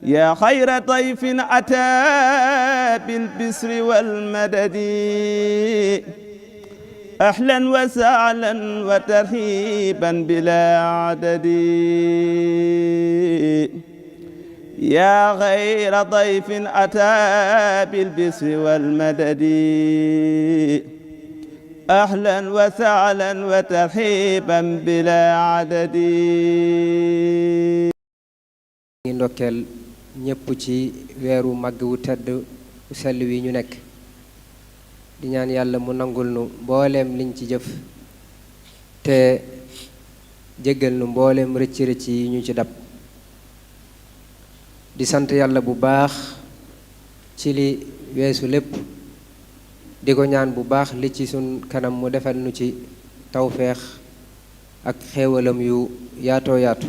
yaa xayra dayfin ataa bil bisri wal madadi ahlan wa sahlan wa tarhiban bilaa adadi yaa xayra dayfin ataa bil bisri wal madadi ahlan wa sahlan wa tarhiban bilaa adadi. ngi ndokkeel ñépp ci weeru màgg wu tedd wu sell wi ñu nekk di ñaan yàlla mu nangul nu mbooleem liñ ci jëf te jéggal nu mbooleem rëcc rëcc yi ñu ci dab di sant yàlla bu baax ci li weesu lépp di ko ñaan bu baax li ci sun kanam mu defal nu ci tawfeex ak xéewalam yu yaatoo yaatu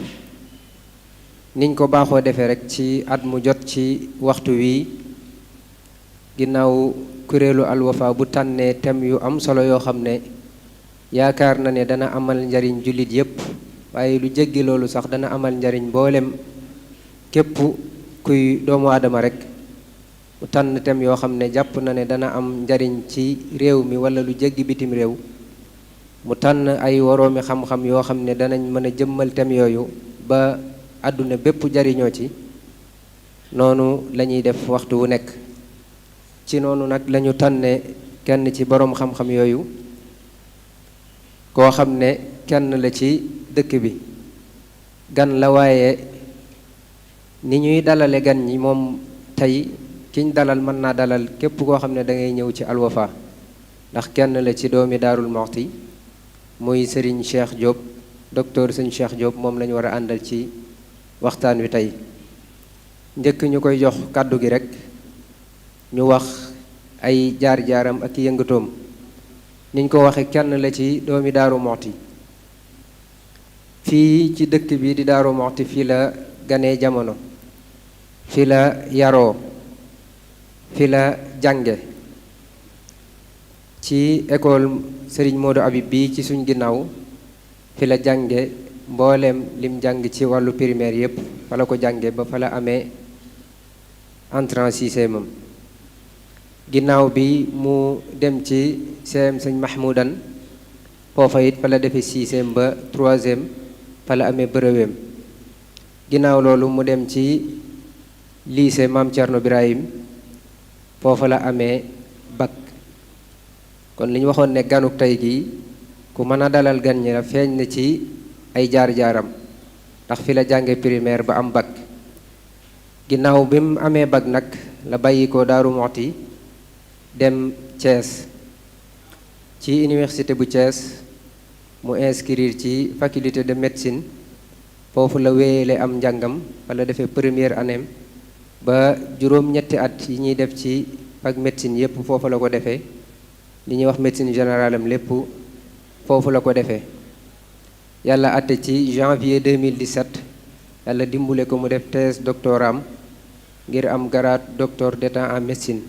niñ ko baaxoo defee rek ci at mu jot ci waxtu wi ginnaaw kuréelu Al Wafa bu tànnee thème yu am solo yoo xam ne yaakaar na ne dana amal njariñ jullit yépp waaye lu jéggi loolu sax dana amal njariñ mboolem képp kuy doomu aadama rek mu tànn thème yoo xam ne jàpp na ne dana am njariñ ci réew mi wala lu jéggi bitim réew mu tànn ay woroomi xam-xam yoo xam ne danañ mën a jëmmal thème yooyu ba àdduna bépp jariñoo ci noonu lañuy def waxtu wu nekk ci noonu nag lañu tànne kenn ci boroom xam-xam yooyu koo xam ne kenn la ci dëkk bi gan la waaye ni ñuy dalale gan ñi moom tey kiñ dalal mën naa dalal képp koo xam ne da ngay ñëw ci Al Wafa ndax kenn la ci doomi Daarul Muxti muy Serigne Cheikh Diop docteur Serigne Cheikh Diop moom lañu war a àndal ci waxtaan wi tey njëkk ñu koy jox kàddu gi rek ñu wax ay jaar-jaaram ak yëngatoom niñ ko waxe kenn la ci doomi Daaru Muxti fii ci dëkk bi di Daaru Muxti fii la ganee jamono fii la yaroo fii la jànge ci école Serigne Modou Habib bi ci suñ ginnaaw fii la jànge mbooleem lim jàng ci wàllu primaire yépp fa la ko jànge ba fa la amee entrée en sixième ginnaaw bi mu dem ci CM sëñ Mahmoudan foofa it fa la defee sixième ba troisième fa la amee brevet ginnaaw loolu mu dem ci lycée Mame Thierno Birahim foofa la amee bac kon li ñu waxoon ne ganuk tey gi ku mën a dalal gan ñi la feeñ na ci ay jaar-jaaram ndax fi la jànge primaire ba am bac ginnaaw bi mu amee bac nag la bàyyi ko Daaru Muxti dem Thiès ci université bu Thiès mu inscrire ci faculté de médecine foofu la wéyale am njàngam fa la defee première année ba juróom-ñetti at yi ñuy def ci fac médecine yépp foofu la ko defee li ñuy wax médecine générale am lépp foofu la ko defee yàlla àtte ci janvier 2017 yàlla dimbule ko mu def thèse doctoram ngir am grade docteur d'état en médecine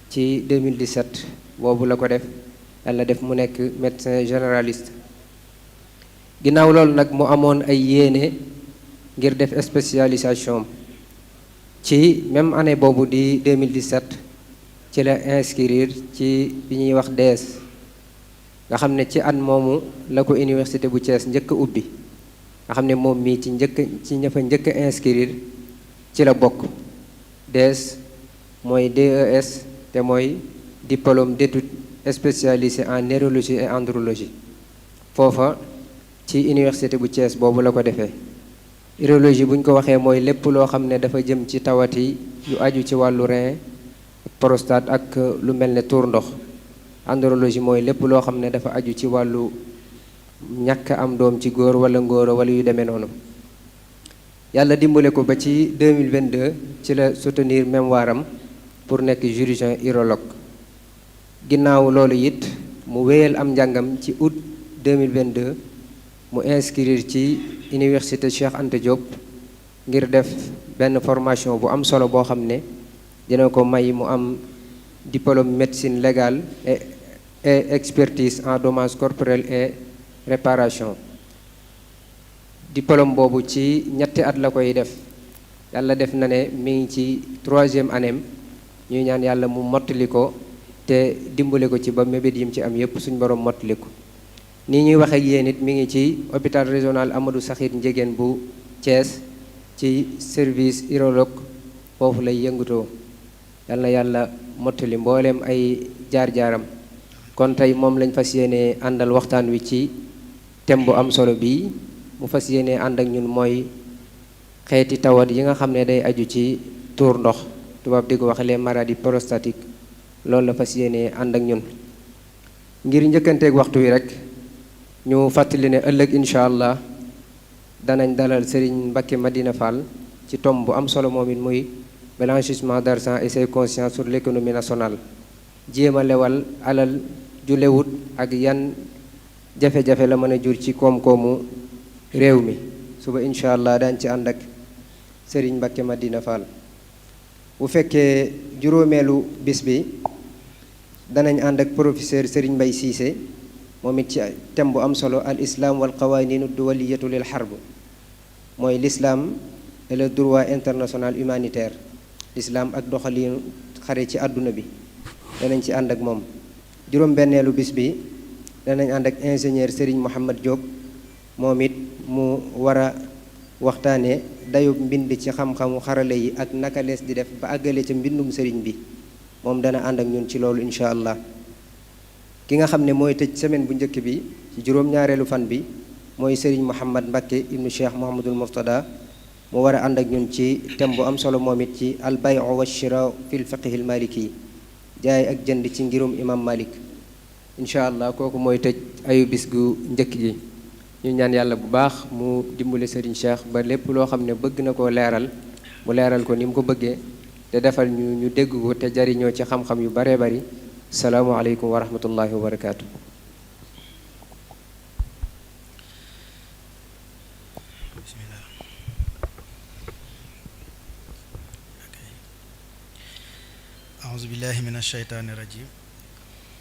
ci 2017 boobu la ko def yàlla def mu nekk médecin généraliste ginnaaw loolu nag mu amoon ay yéene ngir def spécialisation ci même année boobu di 2017 ci la inscrire ci bi ñuy wax DES nga xam ne ci at moomu la ko université bu Thiès njëkk a ubbi nga xam ne moom mii ci ña fa njëkk a inscrire ci la bokk DES mooy DES te mooy diplôme d'études spécialisées en neurologie et andrologie foofa ci université bu Thiès boobu la ko defee urologie bu ñu ko waxee mooy lépp loo xam ne dafa jëm ci tawati yu aju ci wàllu rein prostate ak lu mel ne tuur ndox andrologie mooy lépp loo xam ne dafa aju ci wàllu ñàkk am doom ci góor wala ngóoro wala yu demee noonu yàlla dimbale ko ba ci 2022 ci la soutenir mémoire am pour nekk chirurgien urologue ginnaaw loolu it mu wéyal am njàngam ci août 2022 mu inscrire ci université Cheikh Anta Diop ngir def benn formation bu am solo boo xam ne dina ko may mu am diplôme médecine légale et expertise en dommages corporels et réparation diplôme boobu ci ñetti at la koy def yàlla def na ne mi ngi ci 3e année ñuy ñaan yàlla mu mottali ko te dimbale ko ci ba mébét yim ci am yépp suñ borom mottali ko. nii ñuy wax ak yéen it mi ngi ci hôpital régional Amadou Sakhir Ndiéguène bu Thiès ci service urologue foofu lay yëngutoo. yal na yàlla mottali mbooleem ay jaar-jaaram. kon tey moom lañ fas yéene àndal waxtaan wi ci thème bu am solo bii mu fas yéene ànd ak ñun mooy xeeti tawat yi nga xam ne day aju ci tuur ndox tubaab di ko wax les maladies prostatiques loolu la fas yéene ànd ak ñun. ngir njëkkanteeg waxtu wi rek ñu fàttali ne ëllëg incha allah danañ dalal Serigne Mbacké Madina Fall ci thème bu am solo moom it muy blanchissement d'argent et ses conséquences sur l'économie nationale. jéem a lewal alal ju lewut ak yan jafe-jafe la mën a jur ci koom-koomu réew mi suba incha allah daañ ci ànd ak Serigne Mbacké Madina Fall. bu fekkee juróomeelu bis bi danañ ànd ak professeur Serigne Mbaye Cissé moom it ci thème bu am solo al islam wal qawaninu duwaliyatu lil harb mooy l'islam et le droit international humanitaire l'islam ak doxalinu xare ci àdduna bi danañ ci ànd ak moom. juróom-benneelu bis bi danañ ànd ak ingénieur Serigne Mohamed Diop moom it mu war a waxtaane dayub mbind ci xam-xamu xarale yi ak naka lees di def ba àggale ca mbindum sëriñ bi moom dana ànd ak ñun ci loolu incha allah. ki nga xam ne mooy tëj semaine bu njëkk bi ci juróom-ñaareelu fan bi mooy Serigne Mouhamad Mbacké ibnu Cheikh Mouhamadul Muftada mu war a ànd ak ñun ci thème bu am solo moom it ci al bayu wa shira fil fiqhil maliki jaay ak jënd ci ngirum imam Malik incha allah. kooku mooy tëj ayu bis gu njëkk ji. ñu ñaan yàlla bu baax mu dimbale Serigne Cheikh ba lépp loo xam ne bëgg na koo leeral mu leeral ko ni mu ko bëggee te defal ñu dégg ko te jariñoo ci xam-xam yu baree bari. salaamualeykum wa rahmatullahi wa barakaatu. bismillah. A'uuzu billahi min ashaytaani rajim.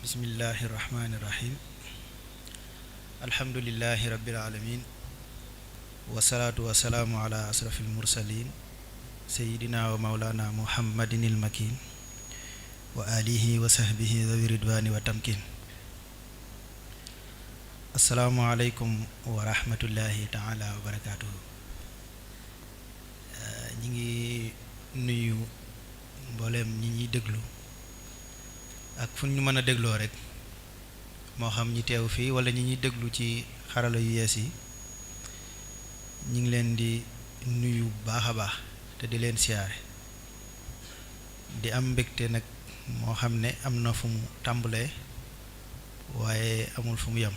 Bismillahi rahmaani rahim. Alhamdulillahi rabbil alamin. Wasalaatu wasalaamu ala asrafil mursalin. Sayyidina wa mawlana Muhammadinil makin. Wa alihi wa sahbihi dhawi ridwani wa tamkin. Assalaamu aleykum wa rahmatullahi taala wa barakatuhu. ñi ngi nuyu mbooleem ñi ñuy déglu ak fu ñu mën a dégloo rek moo xam ñi teew fii wala ñi ñuy déglu ci xarala yu yees yi ñi ngi leen di nuyu bu baax a baax te di leen siyaare di am mbégte nag moo xam ne am na fu mu tàmbalee waaye amul fu mu yem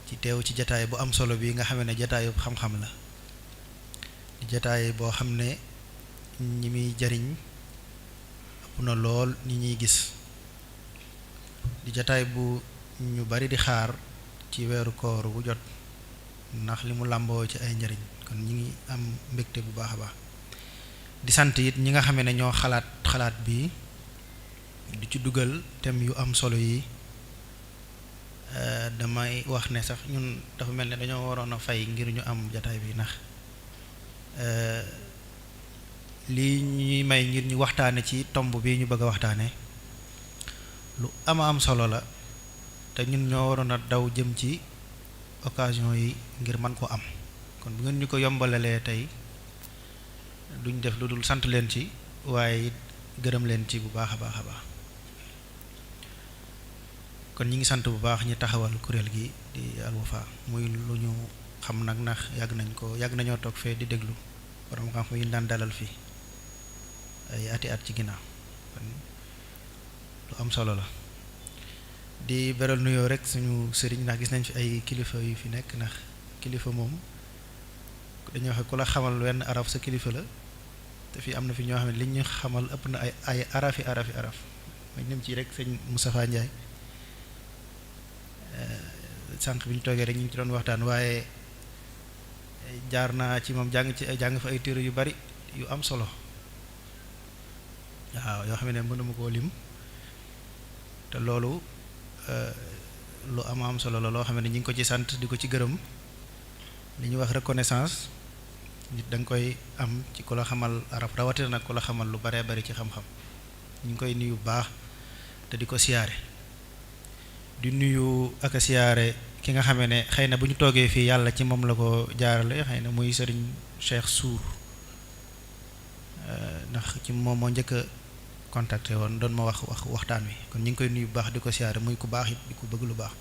ci teew ci jataay bu am solo bi nga xam ne jataayu xam-xam la di jataay boo xam ne ñi muy jariñ ëpp na lool ñi ñuy gis di jataay bu ñu bari di xaar ci weeru koor bu jot ndax li mu làmboo ci ay njariñ kon ñi ngi am mbégte bu baax a baax di sant it ñi nga xam ne ñoo xalaat bi di ci dugal thème yu am solo yi. Damay wax ne sax ñun dafa mel ne dañoo waroon a fay ngir ñu am jataay bi ndax lii ñuy may ngir ñu waxtaane ci tomb bi ñu bëgg a waxtaane lu am solo la te ñun ñoo waroon a daw jëm ci occasion yi ngir mën ko am kon bu ngeen ñu ko yombalalee tey duñ def lu dul sant leen ci waaye it gërëm leen ci bu baax a baax a baax kon ñi ngi sant bu baax ñi taxawal kuréel gi di Al Wafa muy lu ñu xam nag ndax yàgg nañoo toog fee di déglu borom xam-xam yi daan dalal fii ay ati at ci ginnaaw kon lu am solo la di beral nuyoo rek suñu sëriñ ndax gis nañ fi ay kilifa yu fi nekk ndax kilifa moom dañuy wax ku la xamal wenn araf sa kilifa la te fii am na fi ñoo xam ne li ñu xamal ëpp na ay arafi araf ma nim ci rek sëñ Moustapha Ndiaye sànq bi ñu toogee rek ñu ngi ci doon waxtaan waaye jaar naa ci moom jàng fa ay téere yu bari yu am solo waaw yoo xam ne mënuma koo lim te loolu lu am solo la loo xam ne ñu ngi ko ci sant di ko ci gërëm li ñuy wax reconnaissance nit da nga koy am ci ku la xamal arab rawatina nag ku la xamal lu baree bari ci xam-xam. ñu ngi koy nuyu bu baax te di ko siyaare di nuyu ak a siyaare ki nga xamee ne xëy na bu ñu toogee fii yàlla ci moom la ko jaarale xëy na muy sëriñ Cheikh Sour ndax ci moom moo njëkk a contacté woon doon ma waxtaan wi kon ñu ngi koy nuyu bu baax di ko siyaare muy ku baax it di ko bëgg lu baax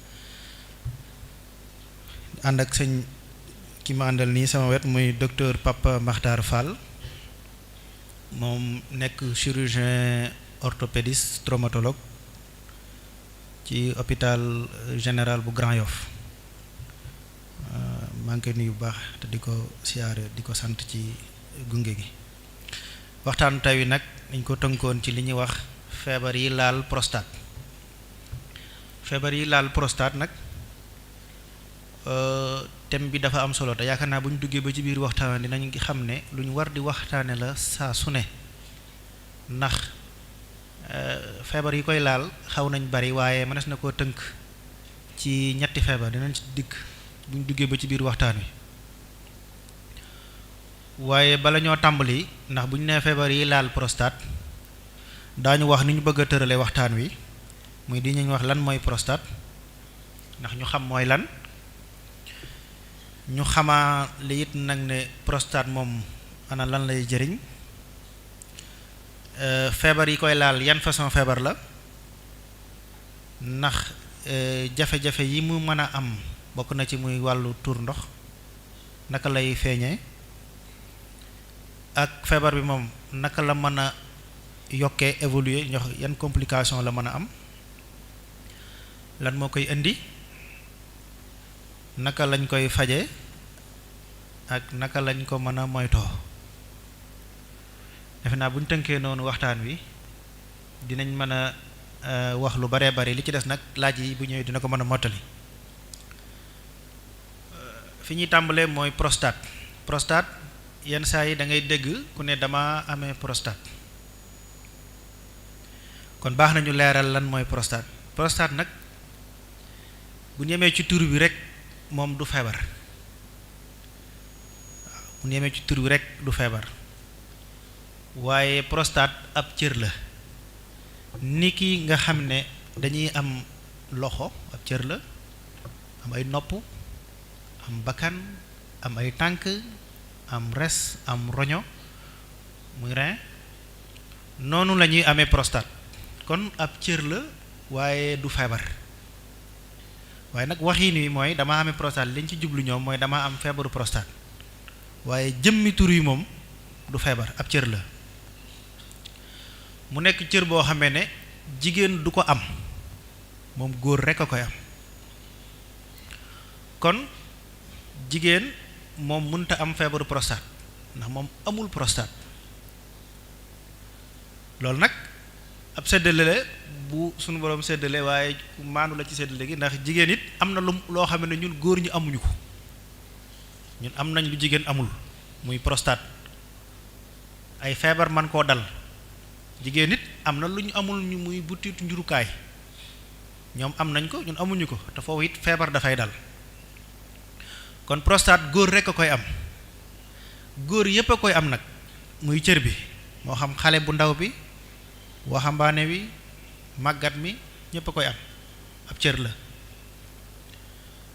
ànd ak sëñ ki ma àndal nii sama wet muy docteur Papa Makhtar Fall moom nekk chirurgien orthopédiste traumatologue ci hôpital général bu Grand Yoff maa ngi koy nuyu bu baax te di ko siyaare di ko sant ci gunge gi waxtaanu tey wi nag dañ ko tënkoon ci li ñuy wax feebar yi laal prostate nag thème bi dafa am solo te yaakaar naa bu ñu duggee ba ci biir waxtaan dinañ xam ne lu ñu war di waxtaane la saa su ne ndax feebar yi koy laal xaw nañ bari waaye mënees na koo tënk ci ñetti feebar dinañ ci dikk bu ñu duggee ba ci biir waxtaan wi waaye bala ñoo tàmbali ndax bu ñu nee feebar yi laal prostate daañu wax ni ñu bëgg a tërale waxtaan wi muy di ñu wax lan mooy prostate ndax ñu xam mooy lan ñu xamaa li it nag ne prostate moom ana lan lay jëriñ feebar yi koy laal yan façon feebar la ndax jafe-jafe yi mu mën a am bokk na ci muy wàllu tuur ndox naka lay feeñee ak feebar bi moom naka la mën a yokkee évoluer ñox yan complication la mën a am lan moo koy indi naka lañ koy faje ak naka lañ ko mën a moytoo defe naa bu ñu tënkee noonu waxtaan wi dinañ mën a wax lu baree bari li ci des nag laaj yi bu ñëwee dina ko mën a mottali fi ñuy tàmbalee mooy prostate yenn saa yi da ngay dégg ku ne dama amee prostate kon baax nañu leeral lan mooy prostate nag bu ñu yemee ci tur bi rek moom du feebar waaw bu ñu yemee ci tur bi rek du feebar waaye prostate ab cër la ni ki nga xam ne dañuy am loxo ab cër la am ay nopp am bakkan am ay tànk am res am roño muy rein noonu la ñuy amee prostate kon ab cër la waaye du feebar waaye nag waxiin wi mooy dama amee prostate liñ ci jublu ñoom mooy dama am feebaru prostate waaye jëmmi tur yi moom du feebar ab cër la mu nekk cër boo xamee ne jigéen du ko am moom góor rekk a koy am kon jigéen moom mënta am feebaru prostate ndax moom amul prostate loolu nag ab séddale la bu sunu boroom séddale waaye maandu la ci séddale gi ndax jigéen it am na loo xam ne ñun góor ñi amuñu ko ñun am nañ lu jigéen amul muy prostate ay feebar man koo dal jigéen it am na lu ñu amul ñu muy butitu njurukaay ñoom am nañ ko ñun amuñu ko te foofu it feebar dafay dal kon prostate góor rekk a koy am góor yépp a koy am nag muy cër bi moo xam xale bu ndaw bi waxambaane wi màggat mi ñépp a koy am ab cër la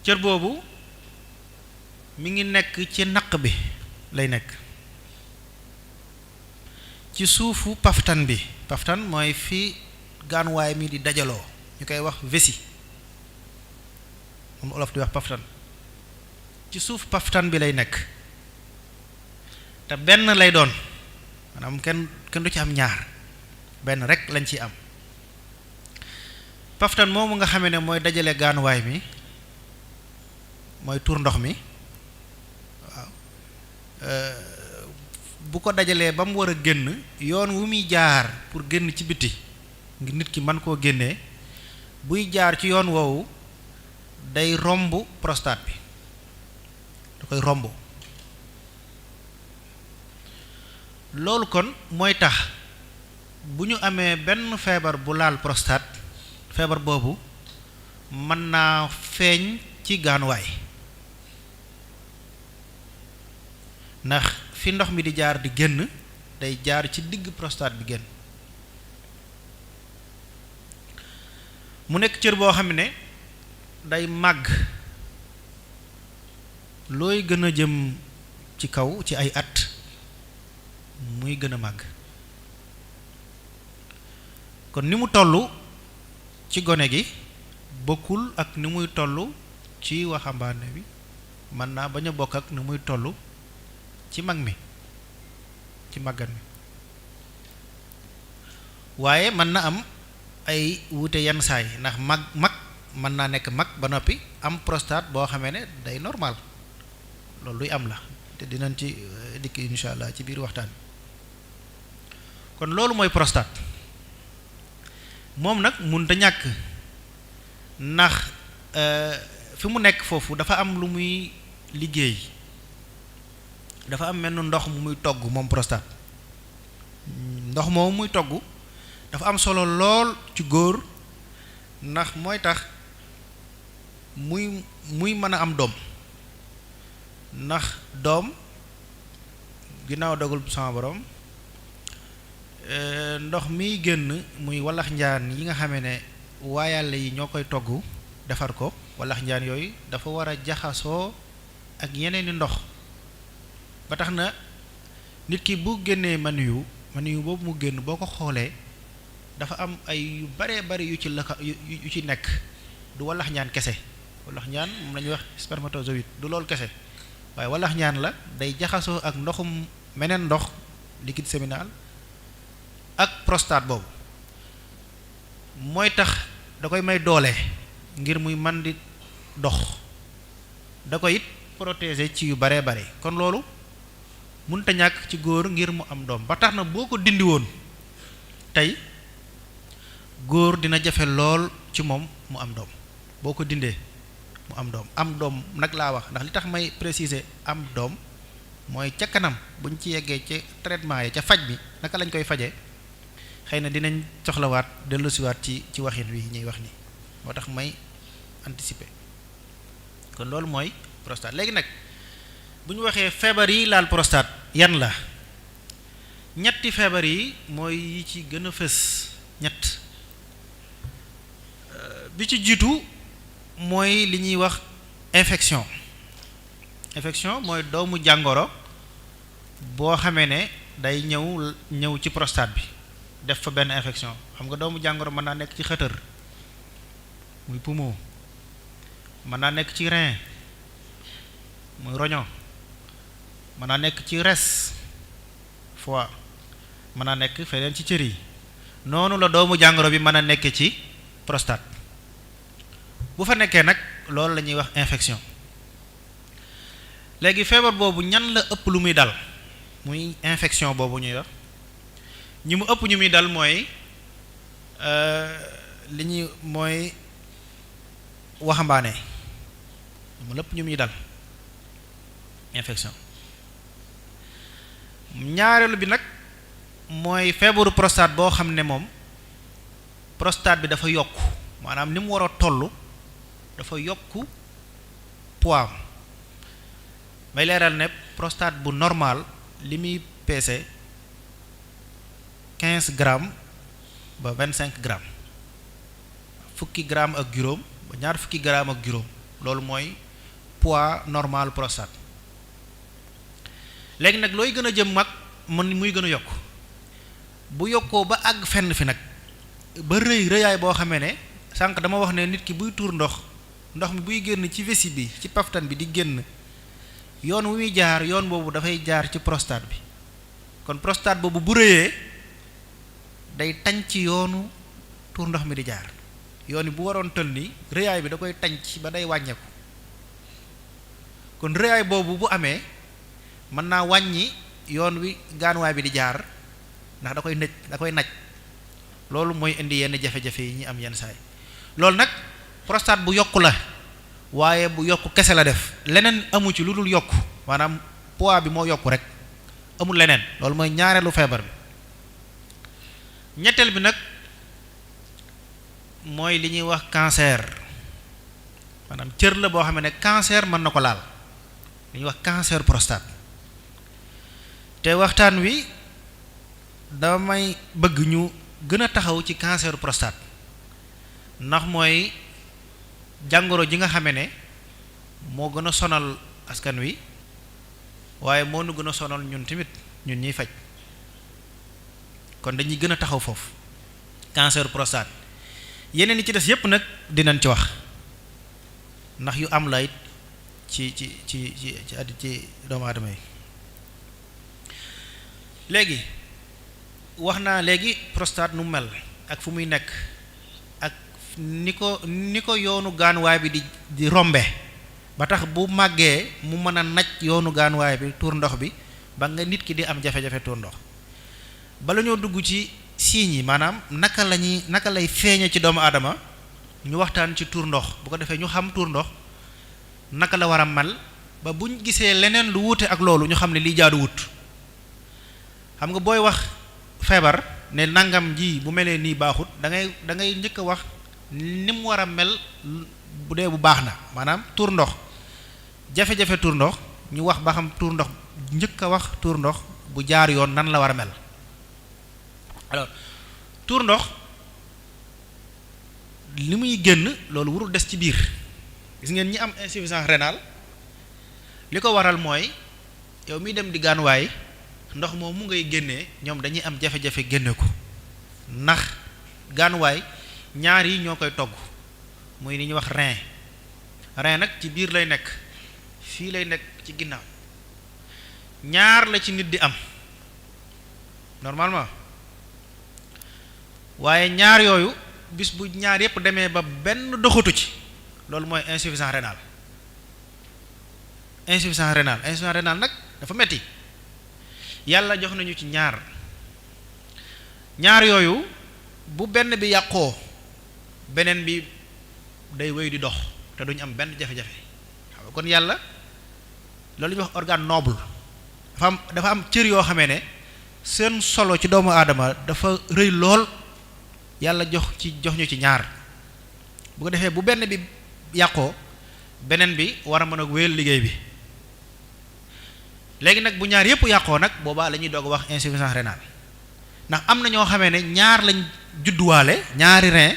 cër boobu mi ngi nekk ci naq bi lay nekk ci suufu paftan bi paftan mooy fi gaanuwaay mi di dajaloo ñu koy wax vessie moom olof di wax paftan ci suuf paftan bi lay nekk te benn lay doon maanaam kenn du ci am ñaar benn rek lañ ci am paftan moomu nga xamee ne mooy dajale gaanuwaay mi mooy tuur ndox mi waaw bu ko dajalee ba mu war a génn yoon wu muy jaar pour génn ci biti ngir nit ki mën koo génnee buy jaar ci yoon woowu day romb prostate bi da koy romb loolu kon mooy tax bu ñu amee benn feebar bu laal prostate feebar boobu mën naa feeñ ci gaanuwaay ndax fi ndox mi di jaar di génn day jaar ci digg prostate bi génn mu nekk cër boo xam ne day màgg looy gën a jëm ci kaw ci ay at muy gën a màgg kon ni mu toll ci gone gi bokkul ak ni muy toll ci waxambaane bi mën naa bañ a bokk ak ni muy toll ci mag mi ci màggat mi waaye mën na am ay wuute yenn saay ndax mag mën naa nekk mag ba noppi am prostate boo xamee ne day normal loolu luy am la te dinañ ci dikk insha allah ci biir waxtaan kon loolu mooy prostate moom nag mënut a ñàkk ndax fi mu nekk foofu dafa am lu muy liggéey dafa am mel ndox mu muy togg moom prostate ndox moomu muy togg dafa am solo lool ci góor ndax mooy tax muy mën a am doom ndax doom ginnaaw dogal sama borom ndox miy génn muy wallax njaan yi nga xamee ne waa yàlla yi ñoo koy togg defar ko wallax njaan yooyu dafa war a jaxasoo ak yeneeni ndox ba tax na nit ki bu génnee maniyu boobu mu génn boo ko xoolee dafa am ay yu baree bari yu ci nekk du wallax njaan kese wallax njaan moom la ñuy wax spermatozoïde du loolu kese waaye wallax njaan la day jaxasoo ak ndoxum meneen ndox liquide séminal ak prostate boobu mooy tax da koy may doole ngir muy man di dox da koy it protéger ci yu baree bare kon loolu mënta ñàkk ci góor ngir mu am doom ba tax na boo ko dindi woon tey góor dina jafe lool ci moom mu am doom boo ko dindee mu am doom nag laa wax ndax li tax may préciser am doom mooy ca kanam buñ ci yeggee ci traitement yi ca faj bi naka lañ koy faje xëy na dinañ soxlawaat dellusiwaat ci waxin wi ñuy wax ni moo tax may anticiper kon loolu mooy prostate léegi nag bu ñu waxee feebar yi laal prostate yan la ñetti feebar yi mooy yi ci gën a fës ñett bi ci jiitu mooy li ñuy wax infection mooy doomu jàngoro boo xamee ne day ñëw ci prostate bi def fa benn infection xam nga doomu jàngoro mën naa nekk ci xëtër muy poumon mën naa nekk ci rein muy roño mën naa nekk ci res foie mën naa nekk feneen ci cër yi noonu la doomu jàngoro bi mën a nekk ci prostate bu fa nekkee nag loolu la ñuy wax infection léegi feebar boobu ñan la ëpp lu muy dal muy infection boobu ñuy wax ñi mu ëpp ñu muy dal mooy mooy waxambaane mu lépp ñu muy dal infection ñaareelu bi nag mooy feebaru prostate boo xam ne moom prostate bi dafa yokk maanaam ni mu war a toll dafa yokk poids may leeral ne prostate bu normal li muy peese 15 grammes ba 25 grammes fukki grammes ak juróom ba ñaar fukki grammes ak juróom loolu mooy poids normal prostate léegi nag looy gën a jëm mag mën muy gën a yokk bu yokkoo ba àgg fenn fi nag ba rëyaay boo xamee ne sànq dama wax ne nit ki buy tuur ndox mi buy génn ci vessie bi ci paftan bi di génn yoon wu muy jaar yoon boobu dafay jaar ci prostate bi kon prostate boobu bu rëyee day tañ ci yoonu tuur ndox mi di jaar yoon yi bu waroon tël ni rëyaay bi da koy tañ ci ba day wàññeeku kon rëyaay boobu bu amee mën naa wàññi yoon wi gaanuwaay bi di jaar ndax da koy naj loolu mooy indi yenn jafe-jafe yi ñi am yenn saay loolu nag prostate bu yokku la waaye bu yokk kese la def leneen amu ci lu dul yokk maanaam poids bi moo yokk rek amul leneen loolu mooy ñaareelu feebar bi ñetteel bi nag mooy li ñuy wax cancer maanaam cër la boo xam ne cancer mën na ko laal li ñuy wax cancer prostate te waxtaan wi damay bëgg ñu gën a taxaw ci cancer prostate ndax mooy jàngoro ji nga xame ne moo gën a sonal askan wi waaye moo nu gën a sonal ñun tamit ñun ñuy faj kon dañuy gën a taxaw foofu cancer prostate yeneen yi ci des yépp nag dinañ ci wax ndax yu am la it ci doomu aadama yi. léegi wax naa léegi prostate nu mel ak fu muy nekk ak ni ko yoonu gaanuwaay bi di rombe ba tax bu màggee mu mën a naj yoonu gaanuwaay bi tuur ndox bi ba nga nit ki di am jafe-jafe tuur ndox bala ñoo dugg ci signes yi maanaam naka lay feeñe ci doomu aadama ñu waxtaan ci tuur ndox bu ko defee ñu xam tuur ndox naka la war a mel ba buñ gisee leneen lu wuute ak loolu ñu xam ne lii jaadu wut. xam nga booy wax feebar ne nangam ji bu melee nii baaxut da ngay njëkk a wax ni mu war a mel bu dee bu baax na maanaam tuur ndox jafe-jafe tuur ndox ñu wax ba xam tuur ndox njëkk a wax tuur ndox bu jaar yoon nan la war a mel. alors tuur ndox li muy génn loolu warul des ci biir gis ngeen ñi am insuffisance rénale li ko waral mooy yow miy dem di gaanuwaay ndox moom mu ngay génnee ñoom dañuy am jafe-jafe génne ko ndax gaanuwaay ñaar yi ñoo koy togg muy li ñuy wax rein nag ci biir lay nekk fii lay nekk ci ginnaaw ñaar la ci nit di am normalement waaye ñaar yooyu bis bu ñaar yépp demee ba benn doxatu ci loolu mooy insuffisance rénale nag dafa metti yàlla jox nañu ci ñaar yooyu bu benn bi yàqoo beneen bi day wéy di dox te duñu am benn jafe-jafe xam nga kon yàlla loolu ñuy wax organe noble dafa am cër yoo xamee ne seen solo ci doomu aadama dafa rëy lool yàlla jox ñu ci ñaar bu ko defee bu benn bi yàqoo beneen bi war a mën a wéyal liggéey bi léegi nag bu ñaar yépp yàqoo nag boobaa la ñuy doog a wax insuffisance rénale ndax am na ñoo xamee ne ñaar lañ judduwaale ñaari rein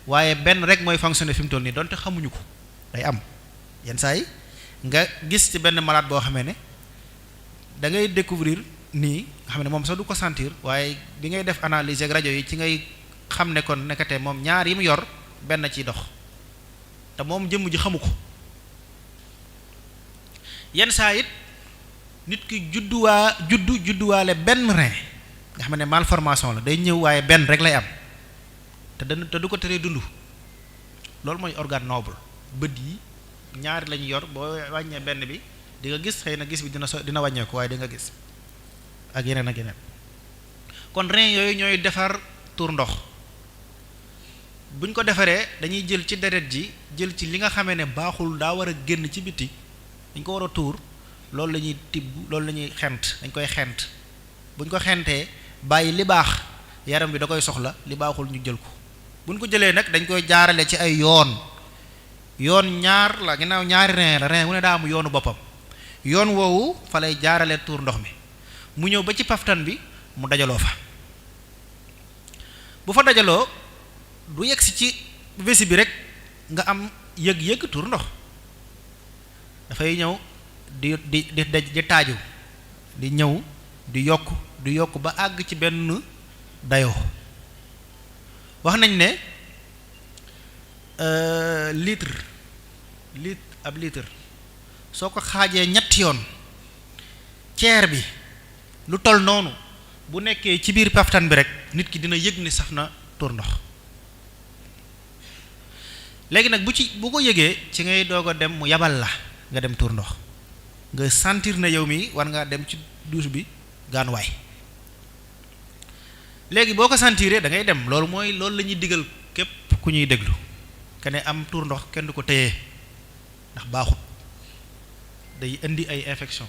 waaye benn rek mooy fonctionner fi mu toll nii donte xamuñu ko day am yenn saa yi nga gis ci benn malade boo xamee ne da ngay découvrir nii nga xam ne moom sax du ko sentir waaye bi ngay def analyse ak rajo yi ci ngay xam ne kon nekkate moom ñaar yi mu yor benn ciy dox te moom jëmm ji xamu ko yenn saa it nit ki judduwaale benn rein nga xam ne malformation la day ñëw waaye benn rek lay am te du ko teree dund loolu mooy organe noble bët yi ñaari lañu yor boo wàññee benn bi di nga gis xëy na gis bi dina wàññeeku waaye di nga gis ak yeneen ak yeneen kon rein yooyu ñooy defar tuur ndox buñ ko defaree dañuy jël ci deret ji jël ci li nga xamee ne baaxul daa war a génn ci biti dañ ko war a tuur loolu la ñuy tibb loolu la ñuy xent dañ koy xent buñ ko xentee bàyyi li baax yaram bi da koy soxla li baaxul ñu jël ko buñ ko jëlee nag dañ koy jaarale ci ay yoon ñaar la ginnaaw ñaari rein la rein wu ne daa am yoonu boppam yoon woowu fa lay jaarale tuur ndox mi mu ñëw ba ci paftan bi mu dajaloo fa bu fa dajaloo du yegsi ci vessie bi rek nga am yëg-yëg tuur ndox dafay ñëw di taaju di ñëw di yokk ba àgg ci benn dayoo wax nañ ne litre soo ko xaajee ñetti yoon ceer bi lu toll noonu bu nekkee ci biir paftan bi rek nit ki dina yëg ni saf na tuur ndox léegi nag bu ko yëgee ci ngay doog a dem mu yabal la nga dem tuur ndox nga sentir na yow mi war ngaa dem ci douche bi gaanuwaay léegi boo ko sentiree da ngay dem loolu la ñuy digal képp ku ñuy déglu kene am tuur ndox kenn du ko téye ndax baaxut day indi ay infection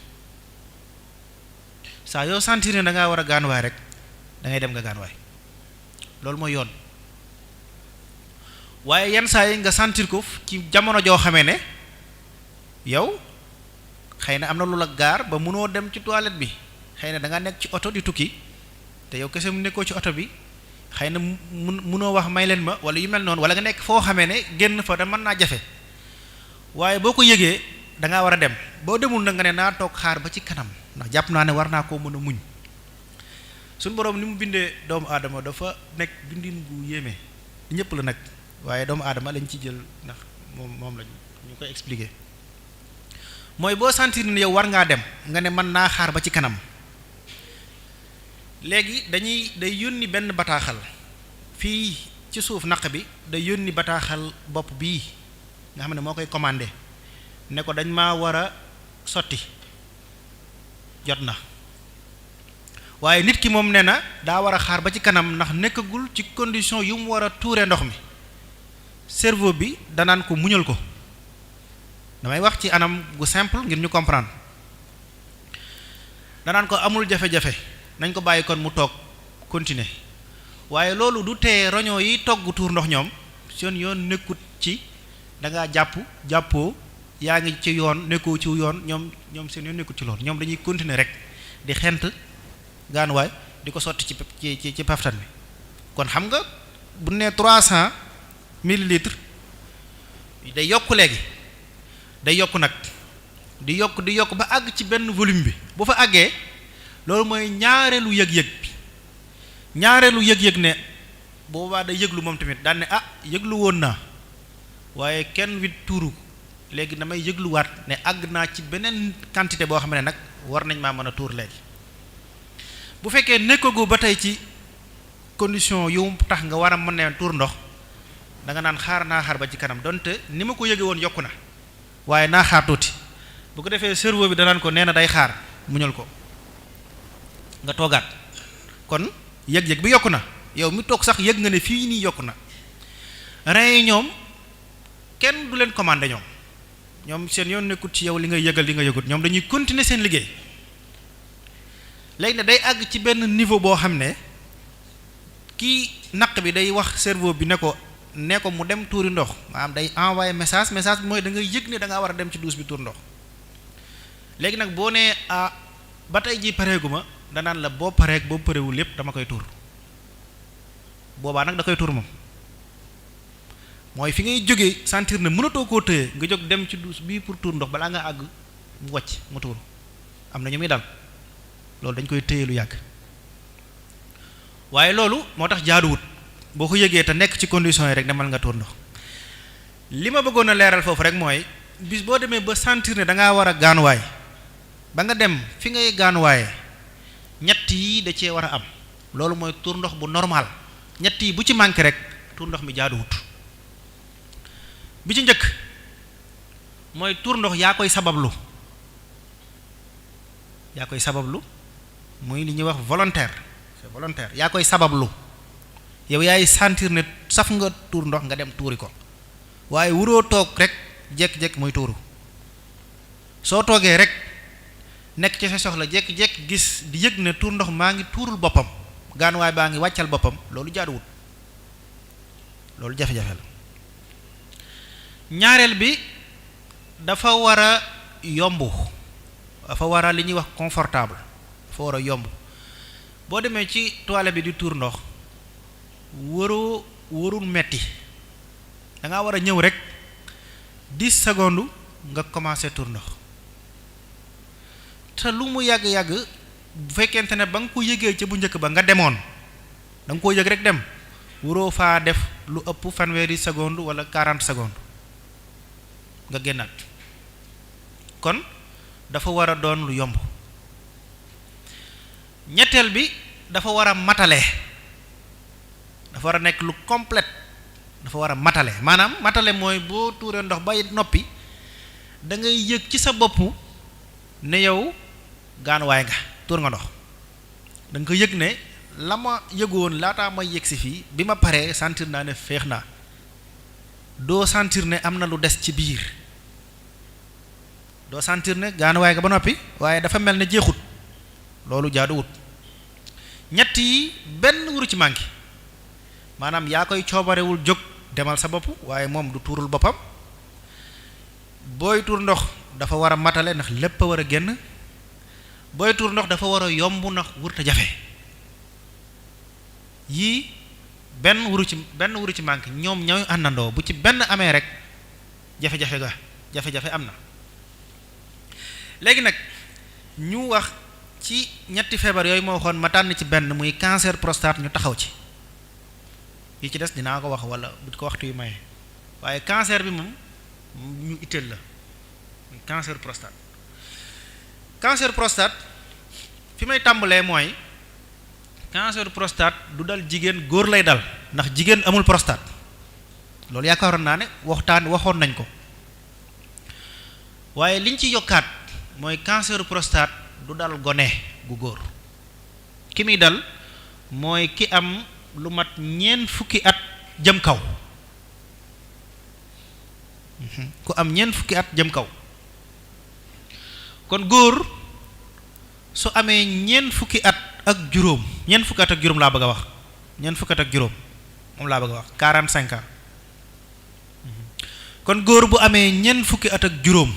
saa yoo sentir ne da ngaa war a gaanuwaay rek da ngay dem nga gaanuwaay loolu mooy yoon waaye yenn saa yi nga sentir ko ci jamono joo xamee ne yow xëy na am na lu la gaar ba mënoo dem ci toilette bi xëy na da nga nekk ci oto di tukki te yow kese mu nekkoo ci oto bi xëy na munoo wax may leen ma wala yu mel noonu, wala nga nekk foo xamee ne génn fa da mën naa jafe, waaye boo ko yëgee da ngaa war a dem. boo demul nag nga ne naa toog xaar ba ci kanam ndax jàpp naa ne war naa koo mën a muñ. suñu boroom ni mu bindee doomu aadama dafa nekk bindin bu yéeme ñëpp la nag, waaye doomu aadama lañ ci jël ndax moom lañ ñu koy expliquer. mooy boo sentir ne yow war ngaa dem nga ne mën naa xaar ba ci kanam, léegi day yónni benn bataaxal fii ci suuf naq bi, day yónni bataaxal bopp bii nga xam ne moo koy commandé ne ko dañ maa war a sotti jot na. waaye nit ki moom nee na daa war a xaar ba ci kanam ndax nekkagul ci condition yu mu war a tuure ndox mi. cerveau bi danaan ko muñal ko, damay wax ci anam gu simple ngir ñu comprendre. danaan ko amul jafe-jafe nañ ko bàyyi kon mu toog continuer, waaye loolu du tee roño yi togg tuur ndox ñoom seen yoon nekkut ci da ngaa jàppoo yaa ngi ci yoon nekkoo ci yoon, ñoom seen yoon nekkut ci loolu. ñoom dañuy continuer rek di xent gaanuwaay di ko sotti ci paftan bi. kon xam nga bu ne 300 millilitres day yokk léegi, day yokk nag di yokk ba àgg ci benn volume bi. bu fa àggee loolu mooy ñaareelu yëg-yëg ne boobaa day yëglu moom tamit daan ne ah yëglu woon naa waaye kenn wit tuuru, léegi damay yëgluwaat ne àgg naa ci beneen quantité boo xam ne nag war nañ maa mën a tuur léegi. bu fekkee nekkagu ba tey ci condition yu tax nga war a mën ne tuur ndox da nga naan xaar ba ci kanam, donte ni ma ko yëge woon yokku na waaye naa xaar tuuti. bu ko defee cerveau bi danaan ko nee na day xaar, muñal ko nga toogaat. kon yëg-yëg bi yokku na, yow mi toog sax yëg nga ne fii nii yokku na. rein yi ñoom kenn du leen commandé, ñoom seen yoon nekkut ci yow li nga yëgal li nga yëgut, ñoom dañuy continuer seen liggéey. léegi ne day àgg ci benn niveau boo xam ne kii naq bi day wax cerveau bi ne ko mu dem tuuri ndox, maanaam day envoyer message bi mooy da ngay yëg ne da ngaa war a dem ci douche bi tuur ndox. léegi nag boo nee ba tey ji pareegu ma, danaan la boo parewul lépp dama koy tuur. boobaa nag da koy tuur moom, mooy fi ngay jógee sentir ne mënatoo koo tëye nga jóg dem ci douche bii pour tuur ndox balaa nga àgg mu wàcc mu tuur. am na ñu muy dal loolu dañ koy tëye lu yàgg, waaye loolu moo tax jaaduwut. boo ko yëgee te nekk ci condition yi rek demal nga tuur ndox. li ma bëggoon a leeral foofu rek mooy bis boo demee ba sentir ne da ngaa war a gaanuwaay ba nga dem fi ngay gaanuwaaye ñett yi da cee war a am. loolu mooy tuur ndox bu normal. ñett yi bu ci manqué rek tuur ndox mi jaaduwut. bi ci njëkk mooy tuur ndox yaa koy sabablu muy li ñuy wax volontaire, c'est volontaire. yaa koy sabablu, yow yaay sentir ne saf nga tuur ndox nga dem tuuri ko, waaye wuroo toog rek jekk-jekk muy tuuru. soo toogee rek nekk ci sa soxla jekk-jekk gis di yëg ne tuur ndox maa ngi tuurul boppam, gaanuwaay baa ngi wàccal boppam, loolu jaaduwut, loolu jafe-jafe la. ñaareel bi dafa war a yomb, dafa war a li ñuy wax confortable, dafa war a yomb. boo demee ci toilette bi di tuur ndox warul metti, da ngaa war a ñëw rek 10 secondes nga commencé tuur ndox. te lu mu yàgg-yàgg bu fekkente ne ba nga ko yëgee ca bu njëkk ba nga demoon da nga koo yëg rek dem, waroo faa def lu ëpp fanweeri secondes wala 40 secondes nga génnaat. kon dafa war a doon lu yomb. ñetteel bi dafa war a matale, dafa war a nekk lu complète, dafa war a matale. maanaam matale mooy boo tuuree ndox bay noppi da ngay yëg ci sa bopp ne yow gaanuwaay nga tuur nga ndox. da nga ko yëg ne la ma yëgoon laataa may yëg si fii bi ma paree sentir naa ne féex naa. doo sentir ne am na lu des ci biir, doo sentir ne gaanuwaay nga ba noppi waaye dafa mel ne jeexut. loolu jaaduwut. ñett yi benn wuru ci manqué, maanaam yaa koy coobarewul jóg demal sa bopp, waaye moom du tuurul boppam. booy tuur ndox dafa war a matale ndax lépp a war a génn, booy tuur ndox dafa war a yomb ndax wurta jafe yii benn wuru ci manque ñoom ñooy àndandoo bu ci benn amee rek jafe-jafe am na. léegi nag ñu wax ci ñetti feebar yooyu moo waxoon ma tànn ci benn muy cancer prostate ñu taxaw ci yi ci des dinaa ko wax wala bu ko waxtu yu maye waaye cancer bi moom ñu itteel la muy cancer prostate fi may tàmbalee mooy cancer prostate du dal jigéen góor lay dal ndax jigéen amul prostate loolu yaakaaroon naa ne waxoon nañ ko waaye liñ ci yokkaat mooy cancer prostate du dal gone gu góor ki muy dal mooy ki am lu mat ñeent fukki at jëm kaw ku am ñeent fukki at jëm kaw kon góor su amee ñeent fukki at ak juróom laa bëgg a wax ñeent fukki at ak juróom moom laa bëgg a wax 45 ans kon góor bu amee ñeent fukki at ak juróom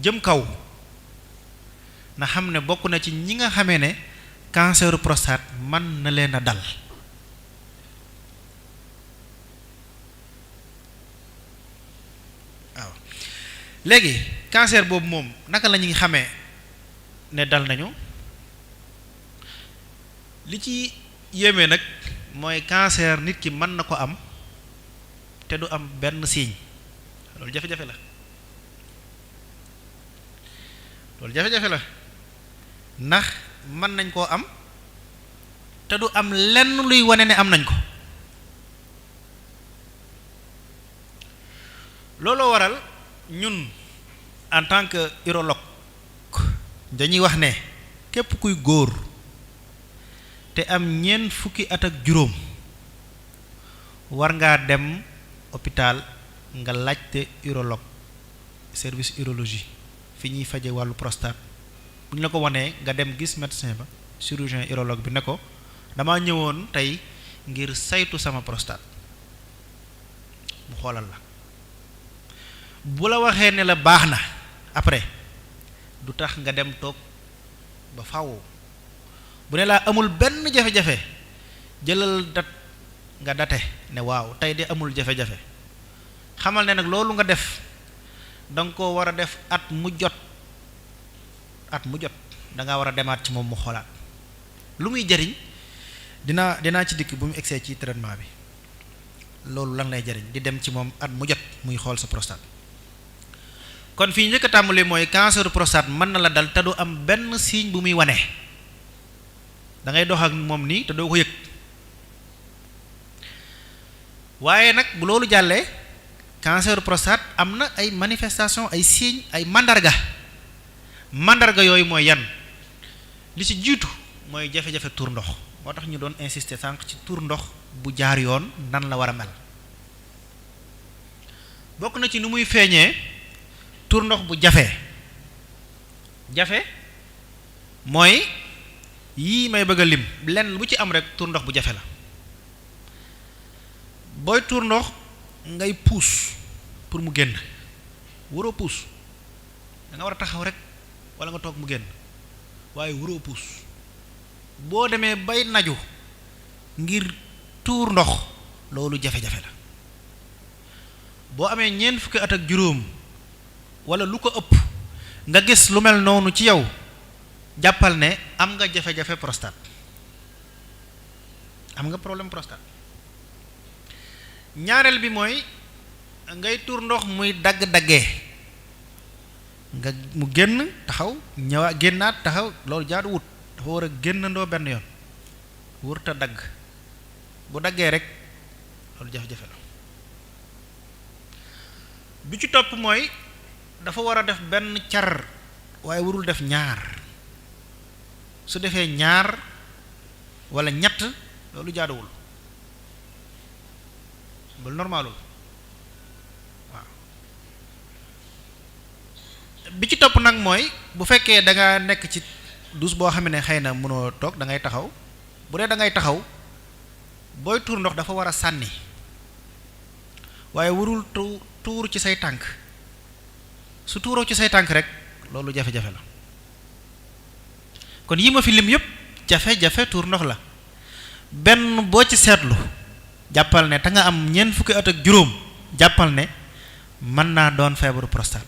jëm kaw na xam ne bokk na ci ñi nga xamee ne cancer prostate mën na leen a dal waaw léegi cancer boobu moom naka la ñuy xamee ne dal nañu li ci yéeme nag mooy cancer nit ki mën na ko am te du am benn signe loolu jafe-jafe la ndax mën nañ koo am te du am lenn luy wane ne am nañ ko looloo waral ñun en tant que urologue dañuy wax ne képp kuy góor te am ñeent fukki at ak juróom war ngaa dem hôpital nga laajte urologue service urologie fi ñuy faje wàllu prostate bu ñu la ko wanee nga dem gis médecin ba chirurgien urologue bi ne ko dama ñëwoon tey ngir saytu sama prostate mu xoolal la bu la waxee ne la baax na après du tax nga dem toog ba faw bu ne laa amul benn jafe-jafe jëlal dat nga date ne waaw tey de amul jafe-jafe xamal ne nag loolu nga def danga ko war a def at mu jot danga war a demaat ci moom mu xoolaat lu muy jariñ dinaa ci dikk bu mu egsee ci traitement bi loolu lan lay jariñ di dem ci moom at mu jot muy xool sa prostate kon fii njëkk a tàmbali mooy cancer prostate mën na la dal te du am benn signe bu muy wane da ngay dox ak moom nii te doo ko yëg waaye nag bu loolu jàllee cancer prostate am na ay manifestation ay signes ay mandarga yooyu mooy yan li ci jiitu mooy jafe-jafe tuur ndox moo tax ñu doon insister sànq ci tuur ndox bu jaar yoon nan la war a mel bokk na ci nu muy feeñee tuur ndox bu jafe mooy yii may bëgg a lim lenn bu ci am rek tuur ndox bu jafe la booy tuur ndox ngay puus pour mu génn waroo puus da nga war a taxaw rek wala nga toog mu génn waaye waroo puus boo demee bay naju ngir tuur ndox loolu jafe-jafe la boo amee ñeent fukki at ak juróom wala lu ko ëpp nga gis lu mel noonu ci yow jàppal ne am nga jafe-jafe prostate am nga problème prostate ñaareel bi mooy ngay tuur ndox muy dagg-daggee nga mu génn taxaw ñëwaat génnaat taxaw loolu jaadu wut dafa war a génnandoo benn yoon wurta dagg bu daggee rek loolu jafe-jafe la bi ci topp mooy dafa war a def benn car waaye warul def ñaar su defee ñaar walla ñett loolu jaaduwul loolu normalul waaw bi ci topp nag mooy bu fekkee da nga nekk ci douche boo xam ne xëy na mënoo toog da ngay taxaw bu dee da ngay taxaw booy tuur ndox dafa war a sànni waaye warul tuur ci say tànk su tuuroo ci say tànk rek loolu jafe-jafe la kon yi ma fi lim yëpp jafe-jafe tuur ndox la benn boo ci seetlu jàppal ne te nga am ñeent fukki at ak juróom jàppal ne mën naa doon feebaru prostate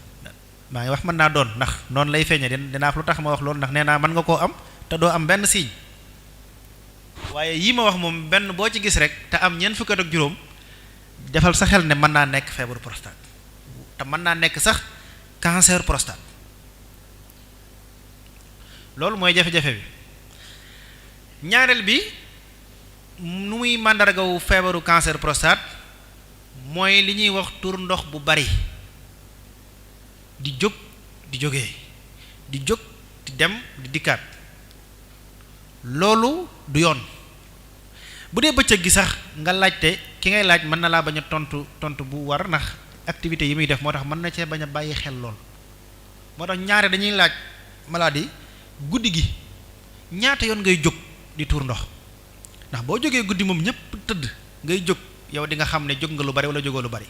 maa ngi wax mën naa doon ndax noonu lay feeñe dinaa lu tax ma wax loolu ndax nee naa mën nga koo am te doo am benn signe waaye yii ma wax moom benn boo ci gis rek te am ñeent fukki at ak juróom defal sa xel ne mën naa nekk feebaru prostate te mën naa nekk sax cancer prostate loolu mooy jafe-jafe bi ñaareel bi nu muy màndargawu feebaru cancer prostate mooy li ñuy wax tur ndox bu bari di jóg di jógee di jóg di dem di dikkaat loolu du yoon bu dee bëccëg gi sax nga laajte ki ngay laaj mën na laa bañ a tontu bu war ndax activité yi muy def moo tax mën na cee bañ a bàyyi xel lool moo tax ñaare dañuy laaj maladie guddi gi ñaata yoon ngay jóg di tuur ndox ndax boo jógee guddi moom ñëpp tëdd ngay jóg yow di nga xam ne jóg nga lu bari wala jógoo lu bari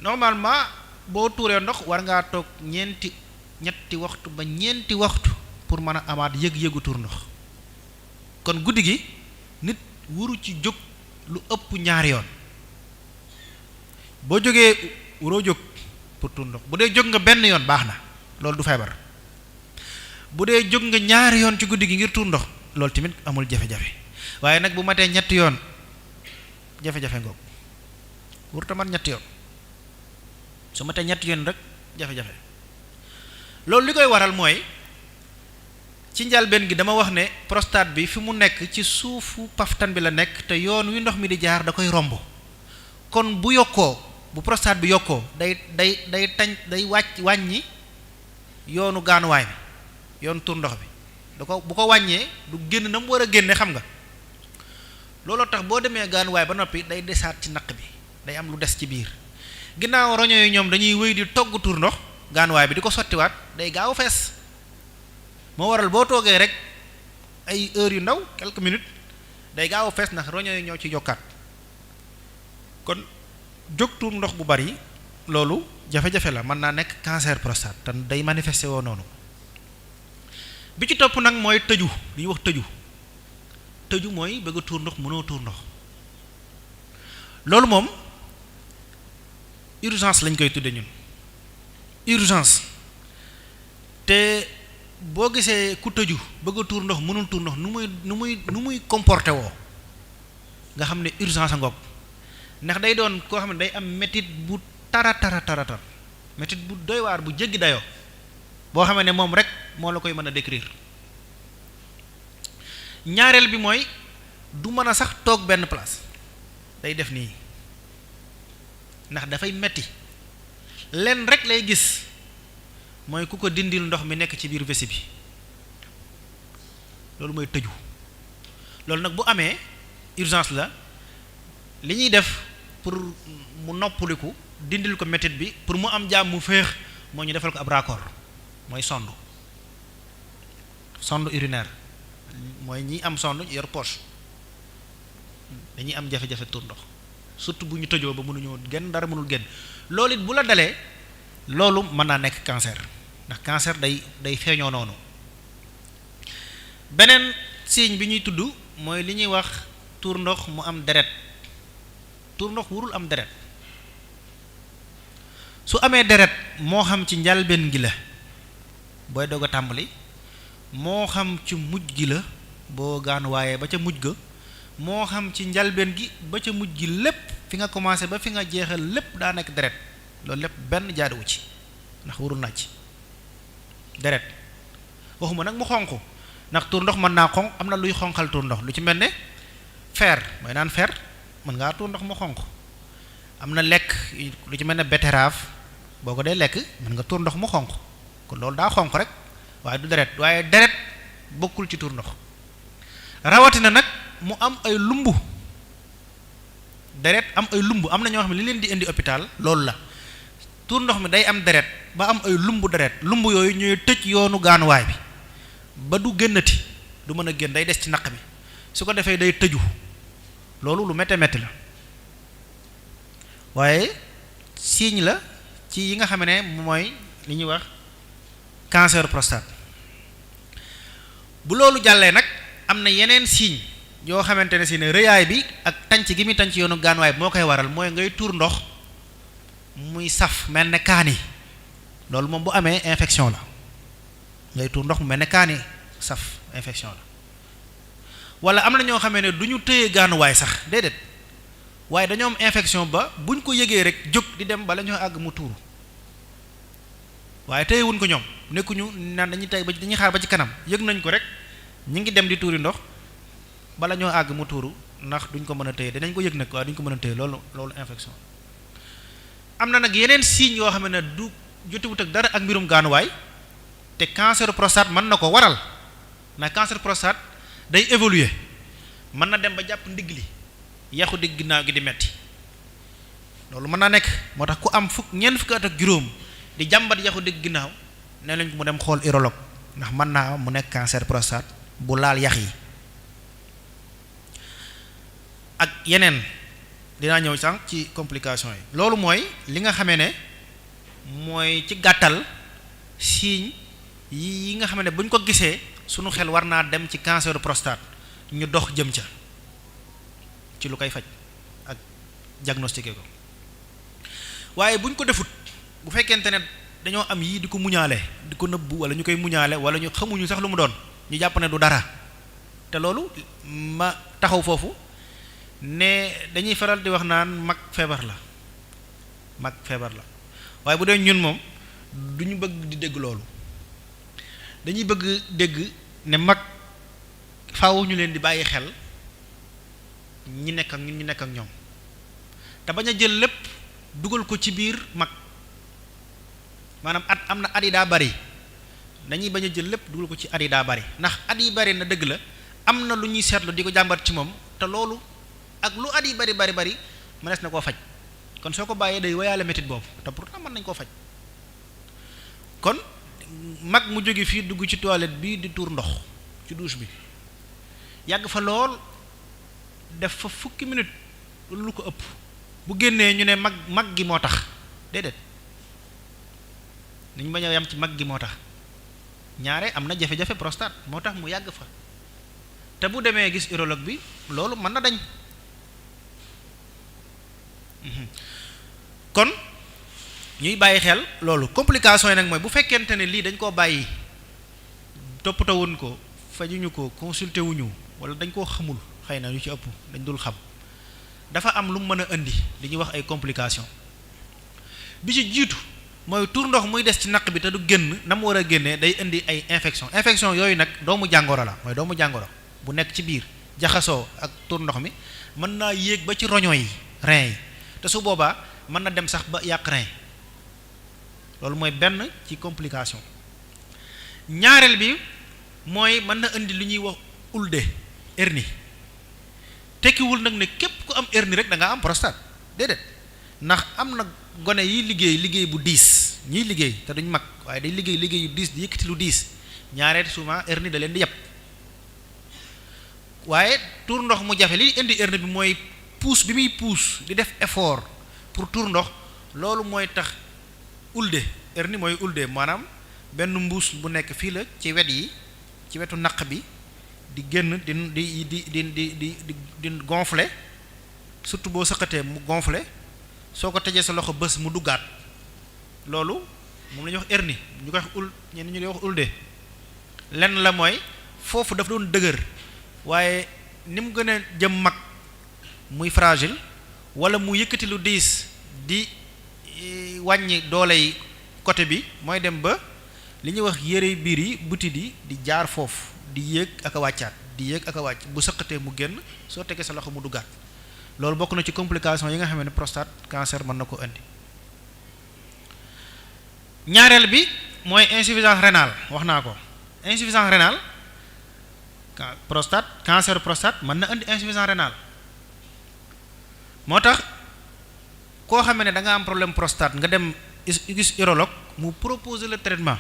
normalement boo tuuree ndox war ngaa toog ñetti waxtu ba ñeenti waxtu pour mën a amaat yëg-yëgu tuur ndox kon guddi gi nit wuru ci jóg lu ëpp ñaari yoon boo jógee waroo jóg pour tuur ndox bu dee jóg nga benn yoon baax na loolu du feebar bu dee jóg nga ñaari yoon ci guddi gi ngir tuur ndox loolu tamit amul jafe-jafe waaye nag bu matee ñetti yoon jafe-jafe ngoog wurta man ñetti yoon su matee ñetti yoon rek jafe-jafe loolu li koy waral mooy ci njalbeen gi dama wax ne prostate bi fi mu nekk ci suufu paftan bi la nekk te yoon wi ndox mi di jaar da koy romb kon bu yokkoo bu prostate bi yokkoo day wàññi yoonu gaanuwaay bi yoonu tur ndox bi bu ko wàññee du génn na mu war a génne xam nga looloo tax boo demee gaanuwaay ba noppi day desaat ci naq bi day am lu des ci biir ginnaaw roño yi ñoom dañuy wéy di togg tur ndox gaanuwaay bi di ko sottiwaat day gaaw fees moo waral boo toogee rek ay heures yu ndaw quelques minutes day gaaw a fees ndax roño yi ñoo ci yokkaat kon jóg tuur ndox bu bari loolu jafe-jafe la mën naa nekk cancer prostate te day manifesté woo noonu bi ci topp nag mooy tëju li ñuy wax tëju mooy bëgg a tuur ndox mënoo tuur ndox loolu moom urgence lañ koy tudde ñun urgence te boo gisee ku tëju bëgg a tuur ndox mënul tuur ndox nu muy comporté woo nga xam ne urgence a ngoog ndax day doon koo xam ne day am métit bu tara métit bu doy waar bu jéggi dayoo boo xamee ne moom rek moo la koy mën a décrire ñaareel bi mooy du mën a sax toog benn place day def nii ndax dafay metti lenn rek lay gis mooy ku ko dindil ndox mi nekk ci biir vessie bi loolu mooy tëju loolu nag bu amee urgence la li ñuy def pour mu noppaliku dindil ko métit bi pour mu am jàmm mu féex moo ñu defal ko ab raccord mooy sonde urinaire mooy ñi am sonde yor poche dañuy am jafe-jafe tuur ndox surtout bu ñu tëjoo ba mënuñoo génn dara mënul génn loolu it bu la dalee loolu mën naa nekk cancer ndax cancer day feeñoo noonu beneen signe bi ñuy tudd mooy li ñuy wax tuur ndox mu am deret tuur ndox warul am deret su amee deret moo xam ci njalbeen gi la booy doog a tàmbali moo xam ci mujj gi la boo gaanuwaayee ba ca mujj ga moo xam ci njalbeen gi ba ca mujj gi lépp fi nga commencé ba fi nga jeexal lépp daa nekk deret loolu lépp benn jaaduwu ci ndax warul naaj deret waxuma nag mu xonq ndax tuur ndox mën naa xonq am na luy xonqal tuur ndox lu ci mel ne fer mooy naan fer mën ngaa tuur ndox mu xonq am na lekk lu ci mel ne betterave boo ko dee lekk mën nga tuur ndox mu xonq kon loolu daa xonq rek waaye du deret waaye deret bokkul ci tuur ndox rawatina nag mu am ay lumbu deret am ay lumbu am na ñoo xam ne li leen di indi hôpital loolu la tuur ndox mi day am deret ba am ay lumbu deret lumbu yooyu ñooy tëj yoonu gaanuwaay bi ba du génnati du mën a génn day des ci naq bi su ko defee day tëju loolu lu métti métti la waaye signe la ci yi nga xam ne mooy li ñuy wax cancer prostate bu loolu jàllee nag am na yeneen signe yoo xamante ne si ne rëyaay bi ak tànc gi muy tànc yoonu gaanuwaay moo koy waral mooy ngay tuur ndox muy saf mel ne kaani loolu moom bu amee infection la ngay tuur ndox mu mel ne kaani saf infection la wala am na ñoo xamee ne du ñu tëye gaanuwaay sax déedéet waaye dañoo am infection ba buñ ko yëgee rek jóg di dem bala ñoo àgg mu tuuru waaye tëyewuñ ko ñoom nekkuñu naan dañuy tey ba dañuy xaar ba ci kanam yëg nañ ko rek ñi ngi dem di tuuri ndox bala ñoo àgg mu tuuru ndax duñ ko mën a tëye dinañ ko yëg nag waaye duñ ko mën a tëye loolu infection am na nag yeneen signes yoo xam ne du jotewut ak dara ak mbirum gaanuwaay te cancer prostate mën na ko waral mais cancer prostate day évoluer mën na dem ba jàpp ndigg li yaxu digg ginnaaw gi di metti loolu mën naa nekk moo tax ku am ñeent fukki at ak juróom di jàmbat yaxu digg ginnaaw nee nañ ko mu dem xool urologue ndax mën naa mu nekk cancer prostate bu laal yax yi ak yeneen dinaa ñëw sànq ci complication yi loolu mooy li nga xamee ne mooy ci gàttal signe yi nga xam ne bu ñu ko gisee sunu xel war naa dem ci cancer prostate ñu dox jëm ca ci lu koy faj ak diagnostiqué ko waaye bu ñu ko defut bu fekkente ne dañoo am yii di ko muñaale di ko nëbbu wala ñu koy muñaale wala ñu xamuñu sax lu mu doon ñu jàpp ne du dara te loolu ma taxaw foofu ne dañuy faral di wax naan mag feebar la waaye bu dee ñun moom du ñu bëgg di dégg loolu dañuy bëgg dégg ne mag faaw ñu leen di bàyyi xel ñi nekk ak ñun ñu nekk ak ñoom te bañ a jël lépp dugal ko ci biir mag maanaam am na at yi daa bari dañuy bañ a jël lépp dugal ko ci at yi daa bari ndax at yi bari na dëgg la am na lu ñuy seetlu di ko jàmbat ci moom te loolu ak lu at yi bari mënees na koo faj kon soo ko bàyyee day woyaale métit boobu te pourtant mën nañ koo faj kon mag mu jóge fii dugg ci toilette bi di tuur ndox ci douche bi yàgg fa lool def fa fukki minute lu ko ëpp bu génnee ñu ne mag gi moo tax déedéet niñ bañ a yam ci mag gi moo tax ñaare am na jafe-jafe prostate moo tax mu yàgg fa te bu demee gis urologue bi loolu mën na dañ kon ñuy bàyyi xel loolu complication yi nag mooy bu fekkente ne lii dañ koo bàyyi toppatawuñ ko fajuñu ko consulté wuñu wala dañ koo xamul xëy na yu ci ëpp dañ dul xam dafa am lu mu mën a indi li ñuy wax ay complication bi ci jiitu mooy tuur ndox muy des ci naq bi te du génn na mu war a génnee day indi ay infection yooyu nag doomu jàngoro la mooy doomu jàngoro bu nekk ci biir jaxasoo ak tuur ndox mi mën naa yéeg ba ci roño yi rein yi te su boobaa mën na dem sax ba yàq rein loolu mooy benn ci complication ñaareel bi mooy mën na indi lu ñuy wax ulde hernie tekkiwul nag ne képp ku am hernie rek da nga am prostate déedéet ndax am na gone yi liggéey bu diis ñiy liggéey te duñ mag waaye day liggéey yu diis di yëkkati lu diis ñaareel souvent hernie da leen di yàpp waaye tuur ndox mu jafe li indi hernie bi mooy pousse bi muy pousse di def effort pour tuur ndox loolu mooy tax ulde hernie mooy ulde maanaam benn mbuus bu nekk fii la ci wet yi ci wetu naq bi di génn di gonfler surtout boo sëqatee mu gonfler soo ko tëjee sa loxo bës mu duggaat loolu moom la ñuy wax hernie ñu koy wax ñenn ñu koy wax ulde lenn la mooy foofu dafa doon dëgër waaye ni mu gën a jëm mag muy fragile wala mu yëkkati lu diis di wàññi doole yi côté bi mooy dem ba li ñuy wax yére biir yi butit yi di jaar foofu di yéeg ak a wàccaat di yéeg ak a wàcc bu sëqatee mu génn soo tegee sa loxo mu duggaat loolu bokk na ci complication yi nga xam ne prostate cancer mën na ko indi ñaareel bi mooy insuffisance rénale wax naa ko insuffisance rénale cancer prostate mën na indi insuffisance rénale moo tax koo xam ne da nga am problème prostate nga dem gis urologue mu proposer le traitement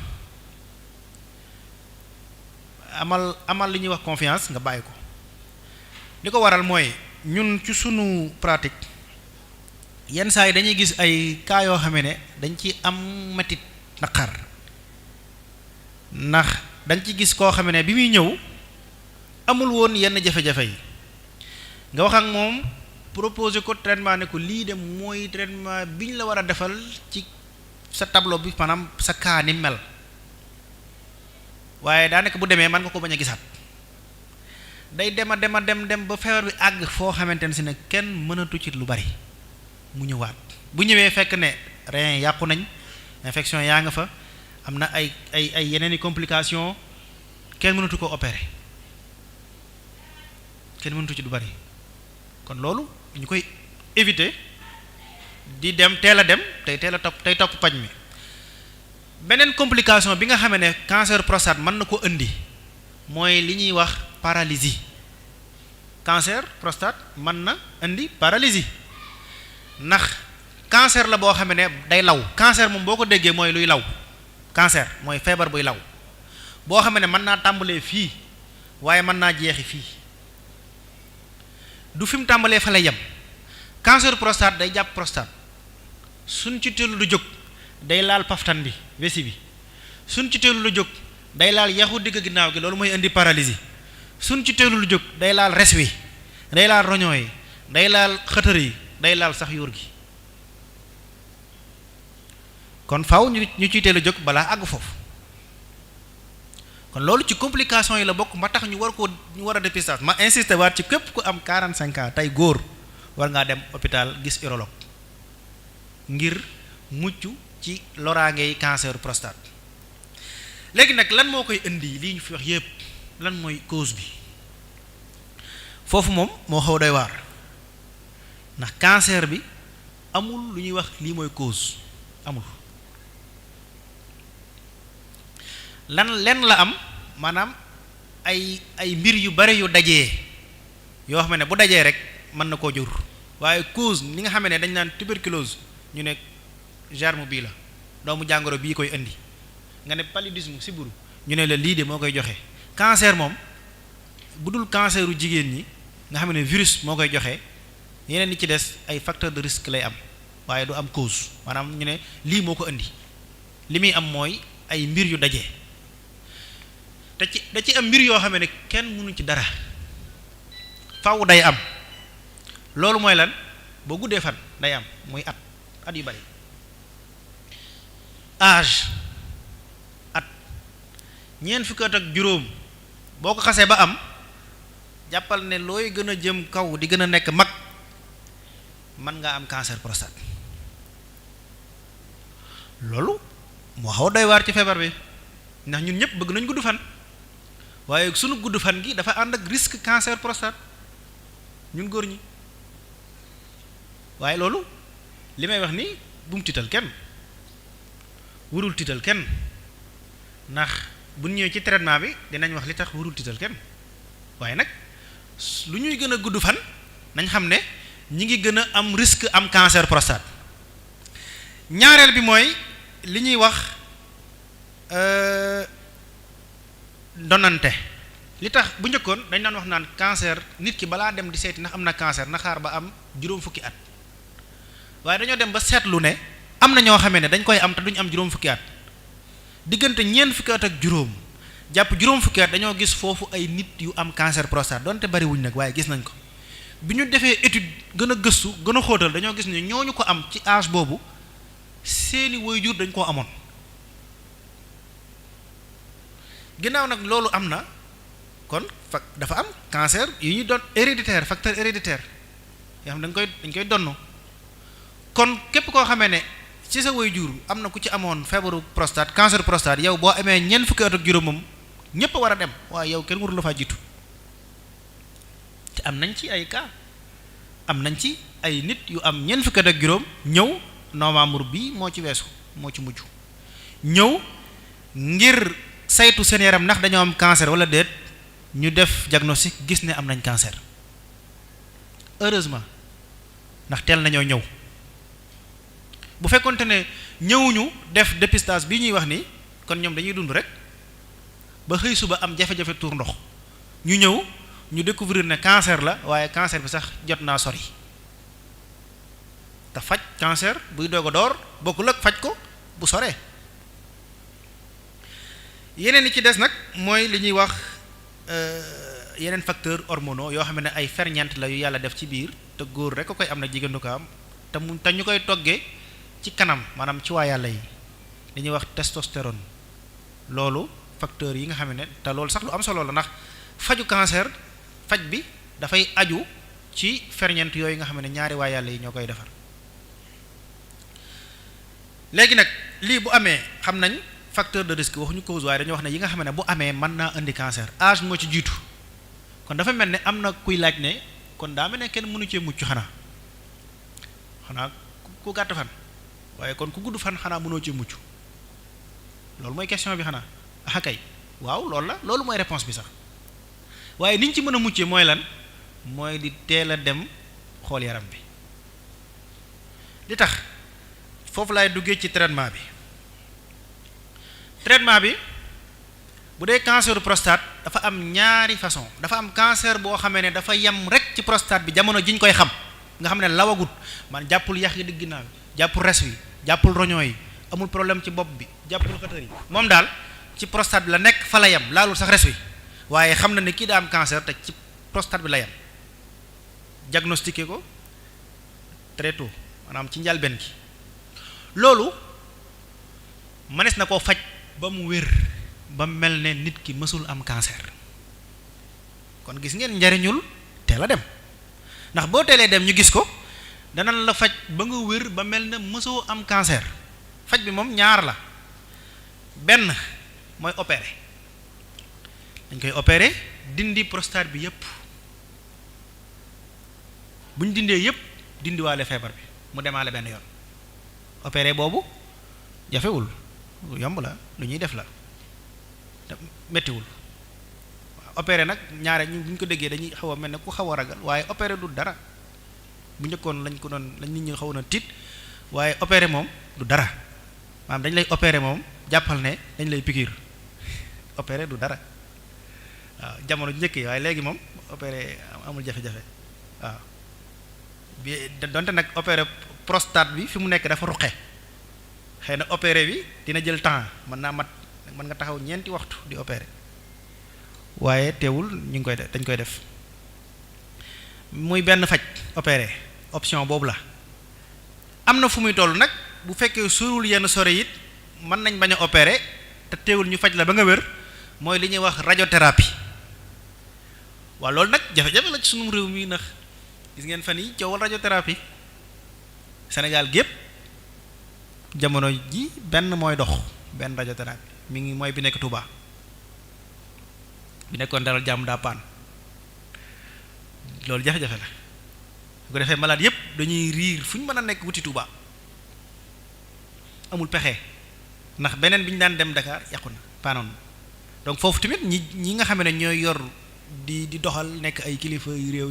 amal li ñuy wax confiance nga bàyyi ko li ko waral mooy ñun ci sunu pratique yenn saa yi dañuy gis ay cas yoo xam ne dañ ci am metit naqar ndax dañ ci gis koo xam ne bi muy ñëw amul woon yenn jafe-jafe yi nga wax ak moom proposer ko traitement ne ko lii de mooy traitement bi ñu la war a defal ci sa tableau bi maanaam sa cas ni mel waaye daanaka bu demee mën nga ko bañ a gisaat day dem ba feebar bi àgg foo xamante ne si ne kenn mënatu ci lu bari mu ñëwaat bu ñëwee fekk ne rein yàqu nañ infection yaa nga fa am na ay yeneen i complications kenn mënatu ko opérer kenn mënatu ci lu bari kon loolu ñu koy éviter di dem teel a dem tey teel a topp paj mi. beneen complication bi nga xamee ne cancer prostate mën na ko indi mooy li ñuy wax paralysie. cancer prostate mën na indi paralysie ndax cancer la boo xamee ne day law. cancer moom boo ko déggee mooy luy law. cancer mooy feebar buy law boo xamee ne mën naa tàmbalee fii waaye mën naa jeexi fii du fi mu tàmbalee fa lay yem. cancer prostate day jàpp prostate suñ ci teelu lu jóg day laal paftan bi wesi bi suñ ci teelu lu jóg day laal yaxu digg ginnaaw gi loolu mooy indi paralysie suñ ci teelu lu jóg day laal res wi day laal roñoo yi day laal xëtër yi day laal sax yuur gi kon faaw ñu ciy teelu jóg balaa àgg foofu kon loolu ci complication yi la bokk ma tax ñu war a dépistage ma insisté waat ci képp ku am 45 ans tey góor war ngaa dem hôpital gis urologue ngir mucc ci loraangey cancer prostate. léegi nag lan moo koy indi lii ñu fi wax yépp lan mooy cause bi foofu moom moo xaw doy waar ndax cancer bi amul lu ñuy wax lii mooy cause amul lenn la am maanaam ay mbir yu bare yu dajee yoo xam ne bu dajee rek mën na koo jur waaye cause ni nga xam ne dañ naan tuberculose ñu ne germe bii la doomu jàngoro bii koy indi nga ne paludisme sibbiru ñu ne la lii de moo koy joxe. cancer moom bu dul canceru jigéen ñi nga xam ne virus moo koy joxe yeneen ni ci des ay facteur de risque lay am waaye du am cause maanaam ñu ne lii moo ko indi li muy am mooy ay mbir yu daje da ci am mbir yoo xam ne kenn mënu ci dara faw day am loolu mooy lan boo guddee fan day am muy at yu bari âge at ñeent fukki at ak juróom boo ko xasee ba am jàppal ne looy gën a jëm kaw di gën a nekk mag mën ngaa am cancer prostate loolu moo xaw doy waar ci feebar bi ndax ñun ñëpp bëgg nañ gudd fan waaye sunu gudd fan gi dafa ànd ak risque cancer prostate ñun góor ñi waaye loolu li may wax ni bu mu tiital kenn warul tiital kenn ndax bu ñëwee ci traitement bi dinañ wax li tax warul tiital kenn waaye nag lu ñuy gën a gudd fan nañ xam ne ñi ngi gën a am risque am cancer prostate. ñaareel bi mooy li ñuy wax donante li tax bu njëkkoon dañ daan wax naan cancer nit ki balaa dem di seeti ndax am na cancer na xaar ba am juróom fukki at waaye dañoo dem ba seetlu ne am na ñoo xamee ne dañ koy am te duñu am juróom fukki at diggante ñeent fukki at ak juróom jàpp juróom fukki at dañoo gis foofu ay nit yu am cancer prostate donte bariwuñ nag waaye gis nañ ko bi ñu defee étude gën a gëstu gën a xóotal dañoo gis ne ñooñu ko am ci âge boobu seeni waajur dañ koo amoon ginnaaw nag loolu am na kon dafa am cancer yu ñu doon héréditaire facteur héréditaire yoo xam dañ koy donn kon képp koo xamee ne ci sa waajur am na ku ci amoon feebaru prostate cancer prostate yow boo amee ñeent fukki at ak juróom moom ñépp a war a dem waaye yow kenn warul la faa jiitu te am nañ ci ay cas am nañ ci ay nit yu am ñeent fukki at ak juróom ñëw novembre bii moo ci weesu moo ci mujj ñëw ngir saytu seen yaram ndax dañoo am cancer wala déet ñu def diagnostic gis ne am nañ cancer heureusement ndax teel nañoo ñëw bu fekkonte ne ñëwuñu def dépistage bi ñuy wax ni kon ñoom dañuy dund rek ba xëy suba am jafe-jafe tuur ndox ñu ñëw ñu découvrir ne cancer la waaye cancer bi sax jot naa sori te faj cancer buy doog a door bokkul ak faj ko bu soree yeneen yi ci des nag mooy li ñuy wax yeneen facteur hormonaux yoo xam ne ay ferñeent la yu yàlla def ci biir te góor rek ko koy am na jigéen du ko am te ñu koy toggee ci kanam maanaam ci waa yàlla yi li ñuy wax testostérone loolu facteur yi nga xam ne te loolu sax lu am solo la ndax faju cancer faj bi dafay aju ci ferñeent yooyu nga xam ne ñaari waa yàlla yi ñoo koy defar. léegi nag lii bu amee xam nañ facteur de risque waxuñu cause waaye dañoo wax ne yi nga xam ne bu amee mën naa indi cancer âge moo ci jiitu kon dafa mel ne am na kuy laaj ne kon daa mel ne kenn mënu cee mucc xanaa ku gàtt fan waaye kon ku gudd fan xanaa mënoo cee mucc loolu mooy question bi xanaa ah kay waaw loolu mooy réponse bi sax waaye niñ ci mën a muccee mooy lan mooy di teel a dem xool yaram bi li tax foofu laay duggee ci traitement bi bu dee cancer prostate dafa am ñaari façon dafa am cancer boo xamee ne dafa yem rek ci prostate bi jamono jiñ koy xam nga xam ne lawagut man jàppul yax yi digg ginnaaw jàppul res wi jàppul roñoo yi amul problème ci bopp bi jàppul xëtër yi moom daal ci prostate bi la nekk fa la yem laalul sax res wi waaye xam na ne kii daa am cancer te ci prostate bi la yem diagnostiqué ko très tôt maanaam ci njalbeen gi loolu mënees na koo faj ba mu wér ba mel ne nit ki mësul am cancer kon gis ngeen njariñul teel a dem ndax boo teelee dem ñu gis ko danañ la faj ba nga wér ba mel ne mësoo am cancer faj bi moom ñaar la benn mooy opérer dañ koy opérer dindi prostate bi yépp bu ñu dindee yépp dindiwaale feebar bi mu demaale benn yoon opérer boobu jafewul yomb la lu ñuy def la te mettiwul waaw opérer nag ñaare ñu bu ñu ko déggee dañuy xaw a mel ne ku xaw a ragal waaye opérer du dara bu njëkkoon lañ nit ñi xaw na tiit waaye opérer moom du dara maanaam dañ lay opérer moom jàppal ne dañ lay piqûre opérer du dara waaw jamono njëkk yi waaye léegi moom opérer amul jafe-jafe waaw bi donte nag opérer prostate bi fi mu nekk dafa ruqe xëy na opérer bi dina jël temps mën nga taxaw ñeenti waxtu di opérer waaye teewul ñu ngi koy def dañ koy def muy benn faj opérer option boobu la am na fu muy toll nag bu fekkee sorul yenn sore it mën nañ bañ a opérer te teewul ñu faj la ba nga wér mooy li ñuy wax radiothérapie waaw loolu nag jafe-jafe la ci sunu réew mi ndax gis ngeen fan yi coowal radiothérapie Sénégal gépp jamono ji benn mooy dox benn radiothérapie mi ngi mooy bi nekk Touba bi nekkoon Dalal Jàmm daa paan loolu jafe-jafe la bu ko defee malade yépp dañuy riir fu ñu mën a nekk wuti Touba amul pexe ndax beneen bi ñu daan dem Dakar yàqu na paanoon donc foofu tamit ñi nga xam ne ñooy yor di doxal nekk ay kilifa yu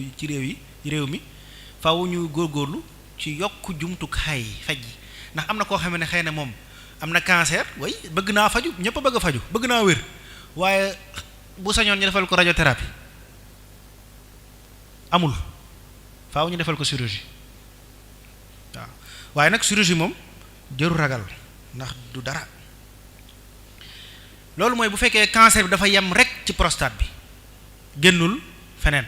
réew mi faaw ñu góorgóorlu ci yokk jumtukaay faj yi ndax am na koo xam ne xëy na moom am na cancer way bëgg naa faju ñëpp a bëgg a faju bëgg naa wér waaye bu sañoon ñu defal ko radiothérapie amul faaw ñu defal ko chirurgie waaw waaye nag chirurgie moom jëru ragal ndax du dara loolu mooy bu fekkee cancer bi dafa yem rek ci prostate bi génnul feneen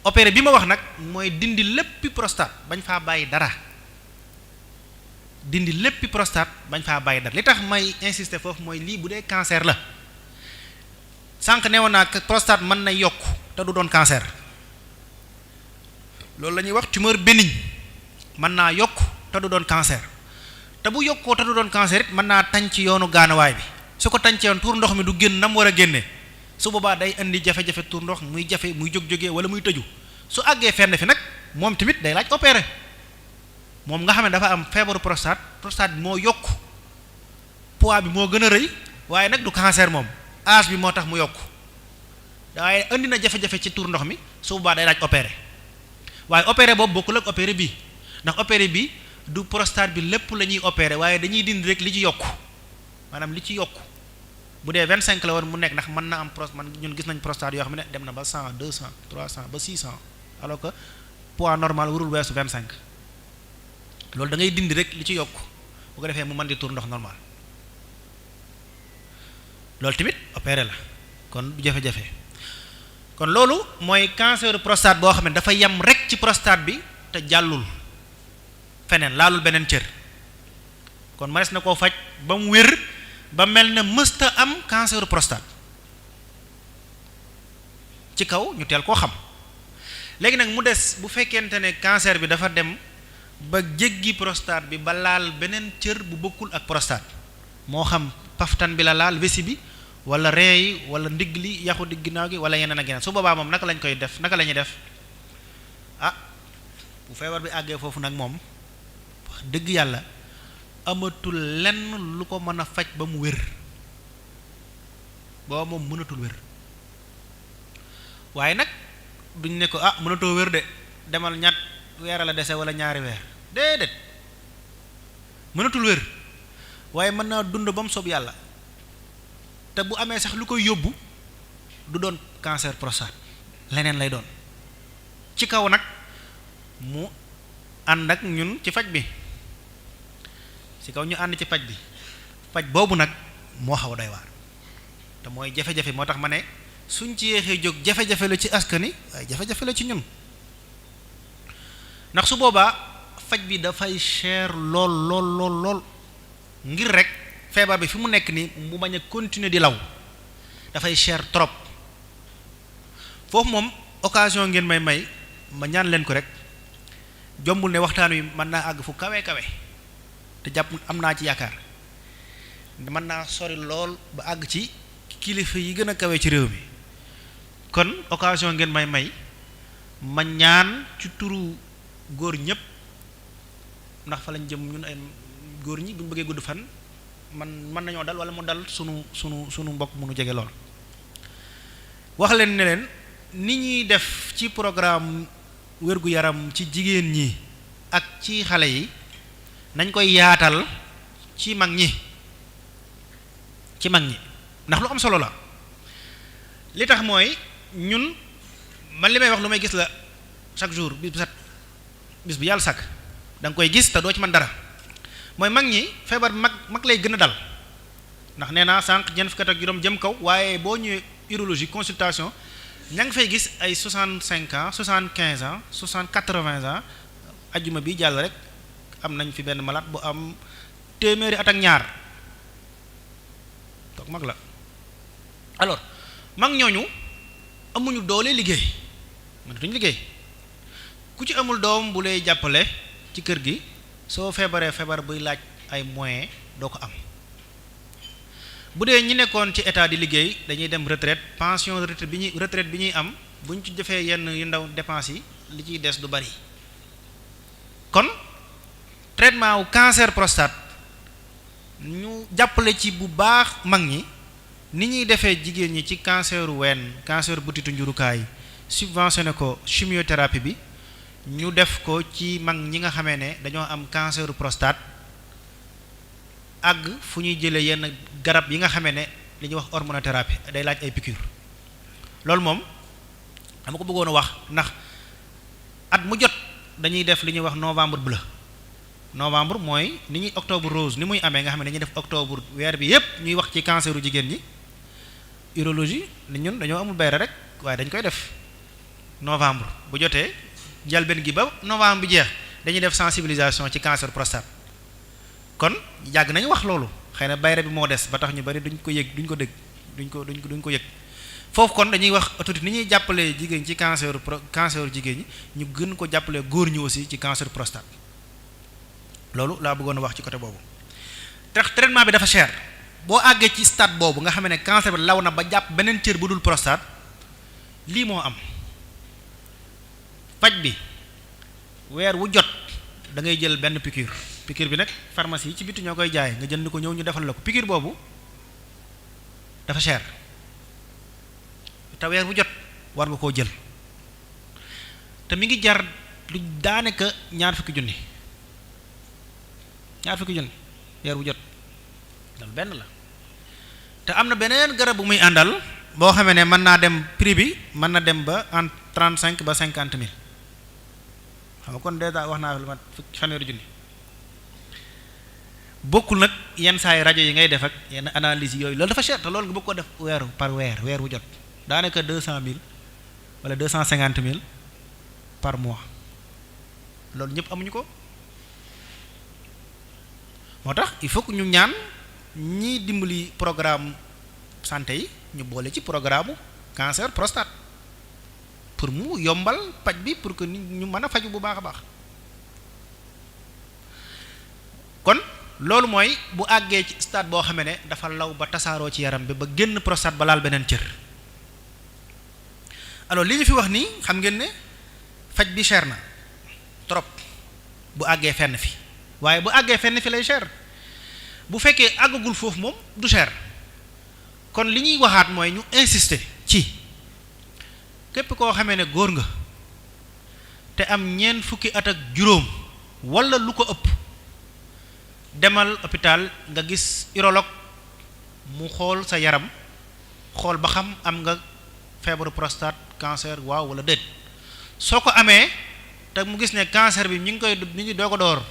opéré bi ma wax nag mooy dindi léppi prostate bañ faa bàyyi dara li tax may insister foofu mooy lii bu dee cancer la sànq newoon naa prostate mën na yokk te du doon cancer loolu la ñuy wax tumeur bénigne mën naa yokk te du doon cancer te bu yokkoo te du doon cancer it mën naa tañ ci yoonu gaanawaay bi su ko tañcee woon tuur ndox mi du génn nam war a génne su boobaa day indi jafe-jafe tuur ndox muy jafe muy jóg-jógee wala muy tëju su àggee fenn fi nag moom tamit day laaj opérer moom nga xam ne dafa am feebaru prostate bi moo yokk poids bi moo gën a rëy waaye nag du cancer moom âge bi moo tax mu yokk waaye indi na jafe-jafe ci tuur ndox mi su boobaa day laaj opérer waaye opérer boobu bokkul ak opérer bii ndax opérer bi du prostate bi lépp la ñuy opérer waaye dañuy dindi rek li ci yokk maanaam li ci yokk bu dee 25 la woon mu nekk ndax mën na am ñun gis nañ prostate yoo xam ne dem na ba 100 200 300 ba 600 alors que poids normal warul weesu 25 loolu da ngay dindi rek li ci yokk bu ko defee mu mën di tuur ndox normal loolu tamit opéré la kon du jafe-jafe kon loolu mooy cancer prostate boo xam ne dafa yem rek ci prostate bi te jàllul feneen laalul beneen cër kon manees na koo faj ba mu wér ba mel ne mësta am cancer prostate ci kaw ñu teel koo xam. léegi nag mu des bu fekkente ne cancer bi dafa dem ba jéggi prostate bi ba laal beneen cër bu bokkul ak prostate moo xam paftan bi la laal vessie bi wala rein yi wala ndigg li yaxu digg ginnaaw gi wala yeneen ak yeneen su boobaa moom naka lañ koy def naka la ñuy def bu feebar bi àggee foofu nag moom wax dëgg yàlla amatul lenn lu ko mën a faj ba mu wér booba moom mënatul wér waaye nag duñ ne ko mënatoo wér de demal ñett weer la dese wala ñaari weer déedéet mënatul wér waaye mën naa dund ba mu soob yàlla te bu amee sax lu koy yóbbu du doon cancer prostate leneen lay doon ci kaw nag mu ànd ak ñun ci faj bi ci kaw ñu ànd ci faj bi faj boobu nag moo xaw a doy waar te mooy jafe-jafe moo tax ma ne suñ ci yéexee jóg jafe-jafe la ci askani waaye jafe-jafe la ci ñun ndax su boobaa faj bi dafay cher lool ngir rek feebar bi fi mu nekk nii mu bañ a continuer di law dafay cher trop foofu moom occasion ngeen may ma ñaan leen ko rek jombul ne waxtaan wi mën naa àgg fu kawe te jàpp am naa ci yaakaar mën naa sori lool ba àgg ci kilifa yi gën a kawe ci réew mi kon occasion ngeen may ma ñaan ci turu góor ñëpp ndax fa lañ jëm ñun ay góor ñi bu ñu bëggee gudd fan mën nañoo dal wala mu dal sunu mbokk mu nu jege lool wax leen ne leen ni ñuy def ci programme wér-gu-yaram ci jigéen ñi ak ci xale yi nañ koy yaatal ci mag ñi ndax lu am solo la li tax mooy ñun man li may wax lu may gis la chaque jour bis bu yàlla sàkk da nga koy gis te doo ci mën dara mooy mag ñi feebar mag lay gën a dal ndax nee naa sànq ñeent fukki at ak juróom jëm kaw waaye boo ñëwee urologie consultation ña ngi fay gis ay 65 ans 75 ans 80 ans ajjuma bi jàll rek am nañ fi benn malade bu am téeméeri at ak ñaar toog mag la alors mag ñooñu amuñu doole liggéey mënatuñu liggéey ku ci amul doom bu lay jàppale ci kër gi soo feebaree feebar buy laaj ay moyens doo ko am bu dee ñi nekkoon ci état di liggéey dañuy dem retraite pension retraite bi ñuy am bu ñu ci defee yenn yu ndaw dépenses yi li ciy des du bari kon traitement wu cancer prostate ñu jàppale ci bu baax mag ñi ni ñuy defee jigéen ñi ci canceru ween cancer butitu njurukaay subventionné ko chimiothérapie bi ñu def ko ci mag ñi nga xamee ne dañoo am canceru prostate àgg fu ñuy jëlee yenn garab yi nga xamee ne li ñuy wax hormonothérapie day laaj ay piqûre loolu moom dama ko bëggoon a wax ndax at mu jot dañuy def li ñuy wax novembre bleu novembre mooy ni ñuy octobre rose ni muy amee nga xam ne dañuy def octobre weer bi yépp ñuy wax ci canceru jigéen ñi urologie ni ñun dañoo amul bayra rek waaye dañ koy def novembre bu jotee njalbeen gi ba novembre bi jeex dañuy def sensibilisation ci cancer prostate kon yàgg nañu wax loolu xëy na bayra bi moo des ba tax ñu bari duñ ko yëg duñ ko dégg duñ ko yëg foofu kon dañuy wax autorité ni ñuy jàppalee jigéen ci cancer jigéen ñi ñu gën ko jàppalee góor ñi aussi ci cancer prostate loolu laa bëggoon a wax ci côté boobu tax traitement bi dafa cher boo àggee ci stade boobu nga xam ne cancer bi law na ba jàpp beneen cër bu dul prostate lii moo am faj bi weer wu jot da ngay jël benn piqûre bi nag pharmacie yi ci biti ñoo koy jaay nga jënd ko ñëw ñu defal la ko piqûre boobu dafa cher te weer wu jot war nga koo jël te mi ngi jar lu daanaka ñaar fukki junni weer wu jot loolu benn la te am na beneen garab bu muy àndal boo xamee ne mën naa dem prix bi mën na dem ba entre 35 ba 50 mille xam nga kon déjà wax naa lu mat fanweeri junni bokkul nag yenn saa yi rajo yi ngay def ak yenn analyse yooyu loolu dafa cher te loolu nga bëgg ko def weer wu jot daanaka 200 000 wala 250 000 par mois loolu ñëpp amuñu ko. moo tax il faut que ñu ñaan ñi dimbali programme santé yi ñu boole ci programme cancer prostate pour mu yombal paj bi pour que nit ñu mën a faju bu baax a baax. kon loolu mooy bu àggee ci stade boo xamee ne dafa law ba tasaaroo ci yaram bi ba génn prostate ba laal beneen cër. alors li ñu fi wax nii xam ngeen ne faj bi cher na trop bu àggee fenn fi waaye bu àggee fenn fi lay cher bu fekkee àggagul foofu moom du cher. kon li ñuy waxaat mooy ñu insister ci képp koo xamee ne góor nga te am ñeent fukki at ak juróom walla lu ko ëpp demal hôpital nga gis urologue mu xool sa yaram xool ba xam am nga feebaru prostate cancer waaw walla déet. soo ko amee te mu gis ne cancer bi ñu ngi doo ko door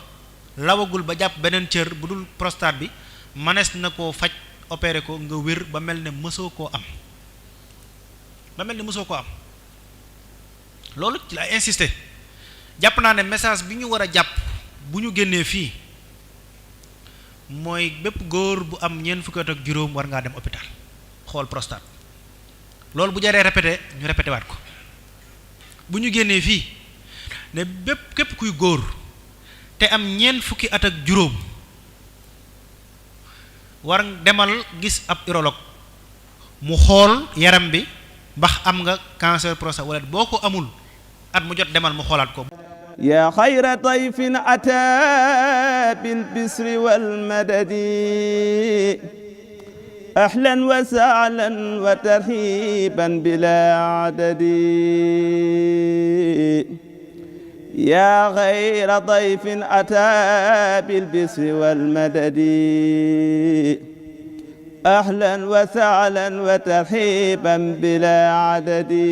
lawagul ba jàpp beneen cër bu dul prostate bi manees na koo faj opéré ko nga wér ba mel ne mësoo koo am loolu ci la insister. jàpp naa ne message bi ñu war a jàpp bu ñu génnee fii mooy bépp góor bu am ñeent fukki at ak juróom war ngaa dem hôpital xool prostate. loolu bu jaree répété ñu répété waat ko bu ñu génnee fii ne képp kuy góor te am ñeent fukki at ak juróom war demal gis ab urologue mu xool yaram bi bax am nga cancer prostate wala boo ko amul at mu jot demal mu xoolaat ko. yaa xayra dayfin ataa bil bisri wal madadi ahlan wa sahlan wa tarhiban bilaa adadi yaa xayra dayfin ataa bil bisri wal madadi ahlan wa sahlan wa tarhiban bilaa adadi